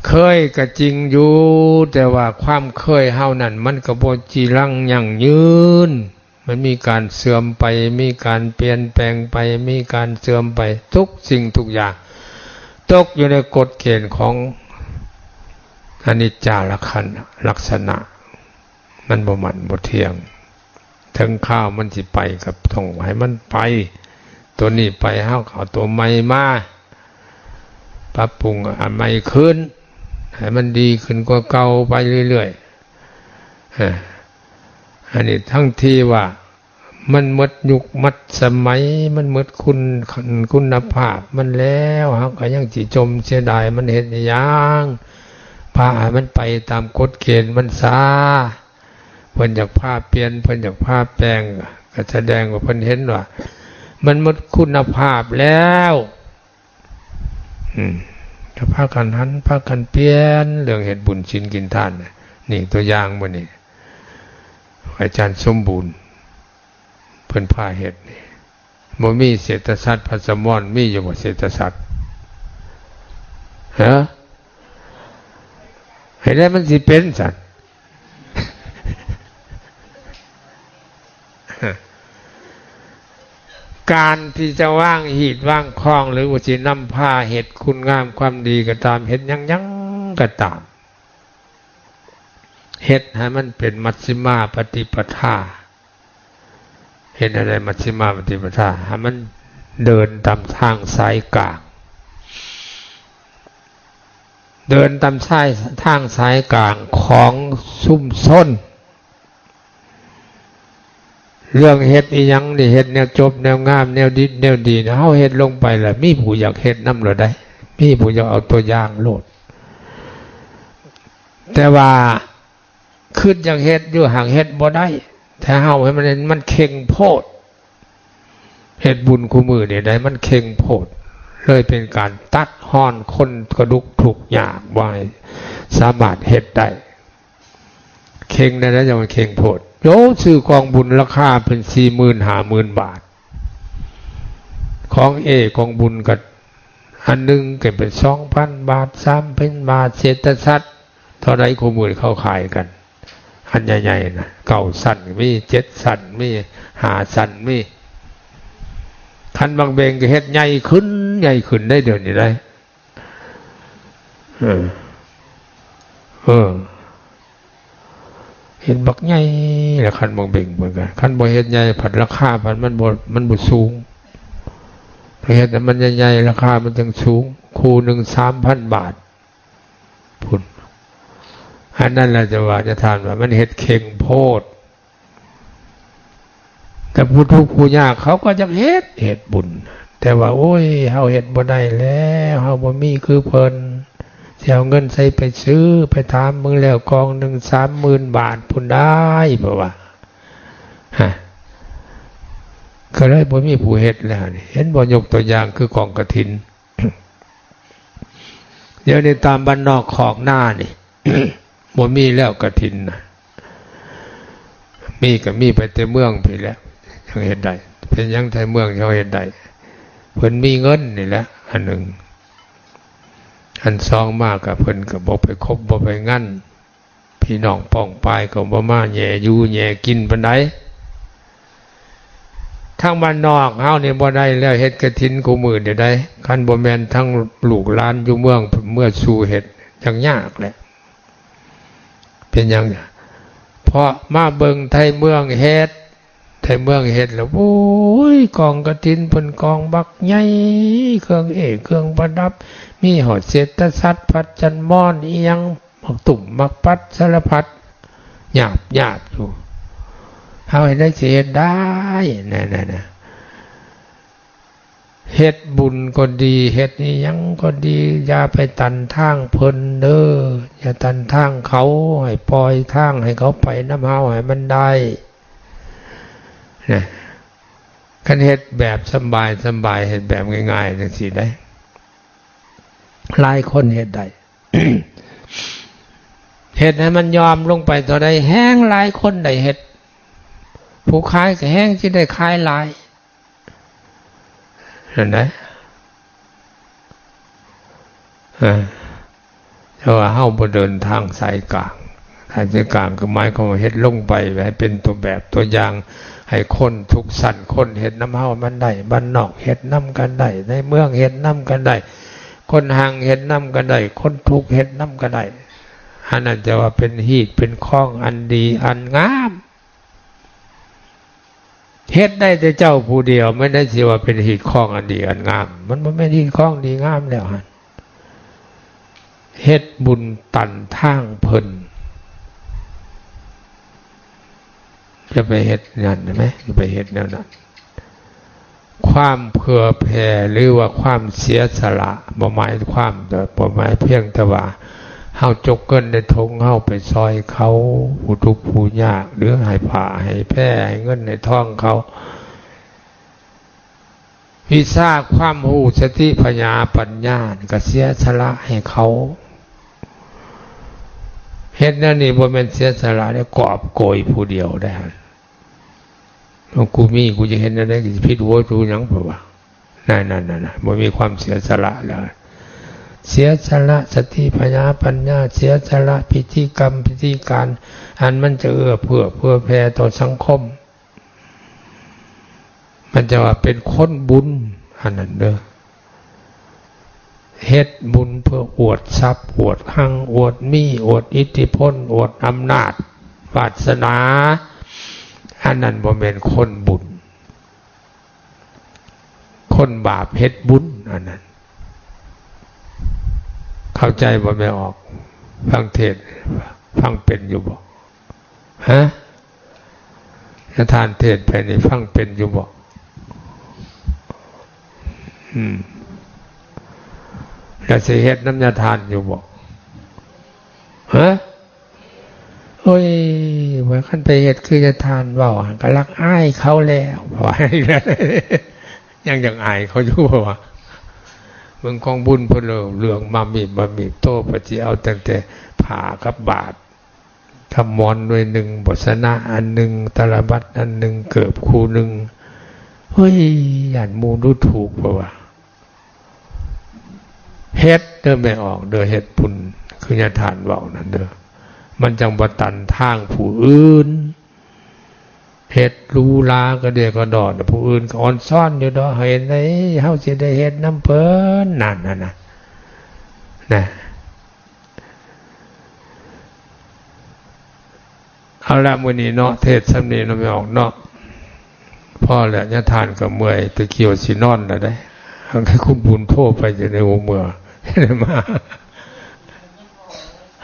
ເຄີຍກໍຈິງຢູ່ ແຕ່ວ່າຄວາມເຄີຍເຮົານັ້ນ ມັນກໍບໍ່ຈີລັງຢັ້ງຍືນ. ມັນມີການເສື່ອມໄປ ມີການປ່ຽນແປງໄປ ມີການເສື່ອມໄປ ທຸກສິ່ງທຸກຢ່າງຕົກຢູ່ໃນກົດເກນຂອງອະນິດຈາລັກຂະນະ ລັກສະນະ. ມັນບໍ່ໝັ້ນບໍ່ທ່ຽງ ເຖິງຄາວມັນຊິໄປກໍຕ້ອງໃຫ້ມັນໄປ. ຕົວນີ້ໄປ ເຮົາກໍເອົາຕົວໃໝ່ມາປັບປຸງອັນໃໝ່ຄືນ ໃຫ້ມັນດີຂຶ້ນກວ່າເກົ່າໄປເລື້ອຍໆ. ອາ ອັນນີ້ທັງທີ່ວ່າ ມັນໝົດຍຸກໝົດສະໄໝ ມັນໝົດຄຸນ ຄຸນນະພາບມັນແລ້ວ ເຮົາກໍຍັງຊິຈົ່ມເສຍດາຍມັນເຮັດອີ່ຫຍັງ? ພາໃຫ້ມັນໄປຕາມກົດເກນມັນຊະ. ເພິ່ນຢາກພາປ່ຽນ ເພິ່ນຢາກພາແປງ ກໍສະແດງວ່າເພິ່ນເຫັນວ່າມັນໝົດຄຸນນະພາບແລ້ວ. ອືມ ກໍພາກັນຫັນ ພາກັນປ່ຽນເລື່ອງເຮັດບຸນສິນກິນທານນະ. ນີ້ຕົວຢ່າງມື້ນີ້ ອາຈານສົມບູນ ເພິ່ນພາເຮັດນີ້ ບໍ່ມີເສດຖະສັດ ພັດສະໝອນ ມີຢູ່ບໍ່ເສດຖະສັດ? ຮະ? ໃຫ້ໄດ້ມັນຊິເປັນຊັ້ນ. ການທີ່ຈະວາງຮີດວາງຄອງ ຫຼືວ່າຊິນຳພາເຮັດຄຸນງາມຄວາມດີກໍຕາມ ເຮັດຫຍັງໆກໍຕາມ ເຮັດໃຫ້ມັນເປັນມັດຊິມາປະຕິປະທາ. ເຮັດໃຫ້ໄດ້ມັດຊິມາປະຕິປະທາ ໃຫ້ມັນເດີນຕາມທາງສາຍກາງ ເດີນຕາມສາຍ ທາງສາຍກາງຂອງຊຸມຊົນ. ເລື່ອງເຮັດອີ່ຫຍັງນີ້ ເຮັດແນວຈົບ ແນວງາມ ແນວດິບ ແນວດີນະ ເຮົາເຮັດລົງໄປລະ ມີຜູ້ຢາກເຮັດນຳໂລດໃດ໋ ມີຜູ້ຢາກເອົາຕົວຢ່າງໂລດ. ແຕ່ວ່າ ຄິດຢາກເຮັດຢູ່ ຫາກເຮັດບໍ່ໄດ້ ຖ້າເຮົາໃຫ້ມັນ ມັນເຄັ່ງໂພດ. ເຮັດບຸນຄູ່ມື້ນີ້ໄດ໋ ມັນເຄັ່ງໂພດ ເລີຍເປັນການຕັດຮອນຄົນກະດຸກທຸກຍາກ ບໍ່ໃຫ້ສາມາດເຮັດໄດ້. ເຄັ່ງໄດ້ແລ້ວ ຢ່າມັນເຄັ່ງໂພດ. ໂອ້ ຊື້ກອງບຸນລາຄາເປັນສີ່ໝື່ນ ຫ້າໝື່ນບາດ ຂອງເອ ກອງບຸນກໍອັນໜຶ່ງກໍເປັນສອງພັນບາດ ສາມພັນບາດ ເສດຖະສັດ ເທົ່າໃດຄູ່ມື້ເຂົາຂາຍກັນ ອັນໃຫຍ່ໆນະ ເກົ້າຊັ້ນມີ ເຈັດຊັ້ນມີ ຫ້າຊັ້ນມີ. ຄັນບັກເບັງກໍເຮັດໃຫຍ່ຂຶ້ນ ໃຫຍ່ຂຶ້ນໄດ໋ ດຽວນີ້ໄດ໋. ເອີ ເອີ ເຮັດບັກໃຫຍ່ລະ ຄັນບັກເບັງເພິ່ນກໍ ຄັນບໍ່ເຮັດໃຫຍ່ພັດລາຄາພັດມັນບໍ່ ມັນບໍ່ສູງ. ເຮັດໃຫ້ມັນໃຫຍ່ໆ ລາຄາມັນຈຶ່ງສູງ ຄູ່ໜຶ່ງສາມພັນບາດ. ພຸ້ນ ອັນນັ້ນລະຈະວ່າ ຈະທ່ານວ່າມັນເຮັດເຄັ່ງໂພດ. ແຕ່ຜູ້ທຸກຜູ້ຍາກເຂົາກໍຢາກເຮັດ ເຮັດບຸນ ແຕ່ວ່າ ໂອ້ຍ ເຮົາເຮັດບໍ່ໄດ້ແລ້ວ ເຮົາບໍ່ມີຄືເພິ່ນ ຊິເອົາເງິນໃສໄປຊື້ ໄປຖາມເບິ່ງແລ້ວ ກອງໜຶ່ງສາມໝື່ນບາດພຸ້ນໄດ໋ ເພິ່ນວ່າ ຮະ ກໍເລີຍບໍ່ມີຜູ້ເຮັດແລ້ວ. ເຫັນບໍ່ ຍົກຕົວຢ່າງຄືກອງກະຖິນ. ດຽວນີ້ຕາມບ້ານນອກຄອກນານີ້ ບໍ່ມີແລ້ວກະຖິນນະ ມີກໍມີໄປແຕ່ເມືອງພີ້ແຫຼະ ຍັງເຮັດໄດ້. ເປັນຫຍັງໄທເມືອງເຂົາເຮັດໄດ້? ເພິ່ນມີເງິນນີ້ແຫຼະ ອັນໜຶ່ງ. ອັນສອງມາກໍເພິ່ນກໍບໍ່ໄປຄົບບໍ່ໄປງັນ ພີ່ນ້ອງປ້ອງປາຍກໍບໍ່ມາແຍ່ຢູ່ແຍ່ກິນປານໃດ. ທາງບ້ານນອກເຮົານີ້ບໍ່ໄດ້ແລ້ວ ເຮັດກະຖິນຄູ່ມື້ນີ້ໄດ໋ ຄັນບໍ່ແມ່ນທາງລູກຫຼານຢູ່ເມືອງເມືອສູ່ເຮັດ ຍັງຍາກແຫຼະ. ເປັນຫຍັງ? ເພາະມາເບິ່ງໄທເມືອງເຮັດ ໄທ ຕ່ເມືອງເຮັດແລ້ວ ໂອ້ຍ ກອງກະຖິນເພິ່ນກອງບັກໃຫຍ່ ເຄື່ອງເອກເຄື່ອງປະດັບ ມີຮອດເສດຕະສັດ ພັດຈັນມອນ ອີ່ຫຍັງ ໝາກຕຸ້ມໝາກປັດ ສາລະພັດ ຍາບໆຢູ່. ເຮົາເຮັດໄດ້ ຊິເຮັດໄດ້ ນັ້ນໆ ເຮັດບຸນກໍດີ ເຮັດອີ່ຫຍັງກໍດີ ຢ່າໄປຕັນທາງເພິ່ນເດີ້ ຢ່າຕັນທາງເຂົາ ໃຫ້ປ່ອຍທາງໃຫ້ເຂົາໄປນຳເຮົາໃຫ້ມັນໄດ້ນະ. ຄັນເຮັດແບບສະບາຍໆ ເຮັດແບບງ່າຍໆ ຈັ່ງຊີ້ໄດ໋ ຫຼາຍຄົນເຮັດໄດ້. ເຮັດໃຫ້ມັນຍອມລົງໄປເທົ່າໃດ ແຮ່ງຫຼາຍຄົນໄດ້ເຮັດ ຜູ້ຂາຍກໍແຮ່ງຊິໄດ້ຂາຍຫຼາຍ ຫັ້ນນະ. ເອີ ແຕ່ວ່າເຮົາບໍ່ເດີນທາງສາຍກາງ ສາຍກາງຄືໝາຍຄວາມວ່າເຮັດລົງໄປໃຫ້ເປັນຕົວແບບຕົວຢ່າງ ໃຫ້ຄົນທຸກຊັ້ນຄົນເຮັດນຳເຮົາມັນໄດ້ ບ້ານນອກເຮັດນຳກັນໄດ້ ໃນເມືອງເຮັດນຳກັນໄດ້ ຄົນຮັ່ງເຮັດນຳກັນໄດ້ ຄົນທຸກເຮັດນຳກັນໄດ້. ອັນນັ້ນຈະວ່າເປັນຮີດເປັນຄອງອັນດີອັນງາມ. ເຮັດໄດ້ແຕ່ເຈົ້າຜູ້ດຽວ ແມ່ນໄດ້ຊິວ່າເປັນຮີດຄອງອັນດີອັນງາມ ມັນບໍ່ແມ່ນຮີດຄອງດີງາມແລ້ວຫັ້ນ. ເຮັດບຸນຕັນທາງເພິ່ນ ຈະໄປເຮັດນັ້ນໄດ້ໄໝ? ຈະໄປເຮັດແນວນັ້ນ. ຄວາມເຜື່ອແຜ່ ຫຼືວ່າຄວາມເສຍສະຫຼະ ບໍ່ໝາຍຄວາມ ບໍ່ໝາຍພຽງແຕ່ວ່າເຮົາຈົກເງິນໃນຖົງເຮົາໄປຊ່ອຍເຂົາ ຜູ້ທຸກຜູ້ຍາກ ຫຼືໃຫ້ຜ້າໃຫ້ແພ ໃຫ້ເງິນໃຫ້ທອງເຂົາ. ວິຊາຄວາມຮູ້ ສະຕິ ພະຍາ ປັນຍາ ກໍເສຍສະຫຼະໃຫ້ເຂົາ. ເຮັດແນວນີ້ບໍ່ແມ່ນເສຍສະຫຼະເດ້ ກອບໂກຍຜູ້ດຽວໄດ້. ເອົາ ກູມີ ກູຈະເຮັດແນວໃດ ກະຊິຜິດຫົວຕູຫຍັງ ເພາະວ່າ ນັ້ນໆໆ ບໍ່ມີຄວາມເສຍສະຫຼະແລ້ວ. ເສຍສະຫຼະສະຕິ ພະຍາ ປັນຍາ ເສຍສະຫຼະພິທີກຳພິທີການ ອັນມັນຈະເອື້ອເຟື້ອເຜື່ອແຜ່ຕໍ່ສັງຄົມ ມັນຈະວ່າເປັນຄົນບຸນ ອັນນັ້ນເດີ້. ເຮັດບຸນເພື່ອອວດຊັບ ອວດຮັ່ງ ອວດມີ ອວດອິດທິພົນ ອວດອຳນາດວາດສະໜາ ອັນນັ້ນບໍ່ແມ່ນຄົນບຸນ. ຄົນບາບເຮັດບຸນ ອັນນັ້ນ. ເຂົ້າໃຈບໍ່ແມ່ອອກ? ຟັງເທດ ຟັງເປັນຢູ່ບໍ່? ຮະ? ຍາທ່ານເທດໄປນີ້ ຟັງເປັນຢູ່ບໍ່? ອືມ ແລ້ວຊິເຮັດນຳຍາທ່ານຢູ່ບໍ່? ຮະ? ໂອ້ຍ ວ່າຄັນໄປເຮັດຄືຍາທ່ານເວົ້າຫັ້ນ ກໍລັກອາຍເຂົາແລ້ວ ວ່າ ຍັງຢາກອາຍເຂົາຢູ່ ວ່າ ເບິ່ງກອງບຸນເພິ່ນເລີ ເລື່ອງມາມີບມາມີບ ໂຕ ປະຕິເອົາຕັ້ງແຕ່ຜ້າກັບບາດ ກັບໝອນໜ່ວຍໜຶ່ງ ບໍ່ຊະນະອັນໜຶ່ງ ຕະລະບັດອັນໜຶ່ງ ເກີບຄູ່ໜຶ່ງ. ເຮີ້ຍ ຢ້ານໝູ່ດູຖູກ ເພາະວ່າ ເຮັດເດີ້ແມ່ອອກເດີ້ ເຮັດບຸນຄືຍາທ່ານເວົ້ານັ້ນເດີ້ ມັນຈັ່ງບໍ່ຕັນທາງຜູ້ອື່ນ. ເຮັດຫຼູຫຼາກະເດກະດໍ້ ຜູ້ອື່ນກໍອອນຊອນຢູ່ດອກ ໃຫ້ໄດ້ ເຮົາຊິໄດ້ເຮັດນຳເພິ່ນ ນັ້ນນະ ນະ. ເອົາລະ ມື້ນີ້ເນາະ ເທດສ່ຳນີ້ເນາະ ແມ່ອອກເນາະ ພໍແລ້ວ ຍາທ່ານກໍເມື່ອຍ ຕະກີ້ຊິນອນແລ້ວເດ້. ໃຫ້ຄຸນບຸນໂທໄປ ຈະໄດ້ບໍ່ເມື່ອ ຈະໄດ້ມາ.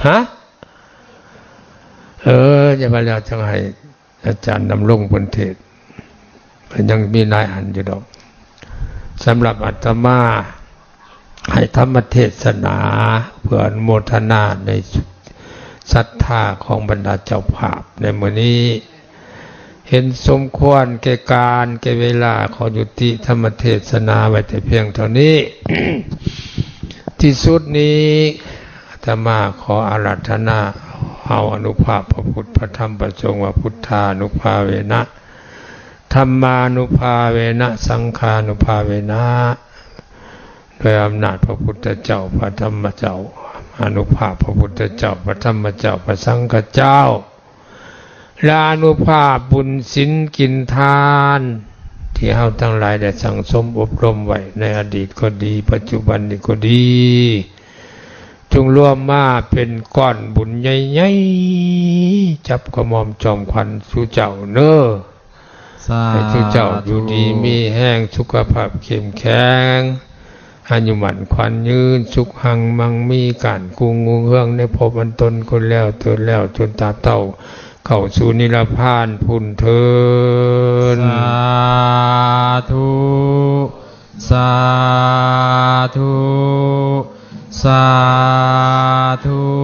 ຮະ? ເອີ ຢ່າວ່າແລ້ວ ຈັ່ງໃຫ້ ອາຈານດຳລົງເພິ່ນເທດ ກໍຍັງມີຫຼາຍອັນຢູ່ດອກ. ສຳລັບອາດຕະມາໃຫ້ທຳມະເທດສະໜາ ເພື່ອອະນຸໂມທະນາໃນສັດທາຂອງບັນດາເຈົ້າພາບໃນມື້ນີ້ ເຫັນສົມຄວນແກ່ການແກ່ເວລາ ຂໍຍຸຕິທຳມະເທດສະໜາໄວ້ແຕ່ພຽງເທົ່ານີ້. ທີ່ສຸດນີ້ ອາດຕະມາຂໍອາລາທະນາ ເອົາອານຸພາບພະພຸດ ພະທຳ ພະສົງ ວ່າ ພຸດທານຸພາເວນະ ທຳມານຸພາເວນະ ສັງຄານຸພາເວນະ ດ້ວຍອຳນາດພະພຸດທະເຈົ້າ ພະທຳມະເຈົ້າ ອານຸພາບພະພຸດທະເຈົ້າ ພະທຳມະເຈົ້າ ພະສັງຄະເຈົ້າ ແລະ ອານຸພາບບຸນສິນກິນທານ ທີ່ເຮົາທັງຫຼາຍໄດ້ສັ່ງສົມອົບຮົມໄວ້ໃນອະດີດກໍດີ ປັດຈຸບັນນີ້ກໍດີ ຈົ່ງລວມມາເປັນກ້ອນບຸນໃຫຍ່ໆ ຈັບຂະໝອມຈອມຂວັນສູ່ເຈົ້າເນີ. ສາທຸ ໃຫ້ທຸເຈົ້າຢູ່ດີມີແຮງ ສຸຂະພາບເຂັ້ມແຂງ ອາຍຸໝັ້ນຂວັນຍືນ ສຸກຮັ່ງມັ່ງມີ ການກຸງຮຸ່ງເຮືອງໃນພົບອັນຕົນ ຄົນແລ້ວເຕີນແລ້ວຈົນຕາເຕົ້າ ເຂົ້າສູ່ນິລະພານພຸ້ນເທີນ ສາທຸ ສາທຸ ສາທຸ.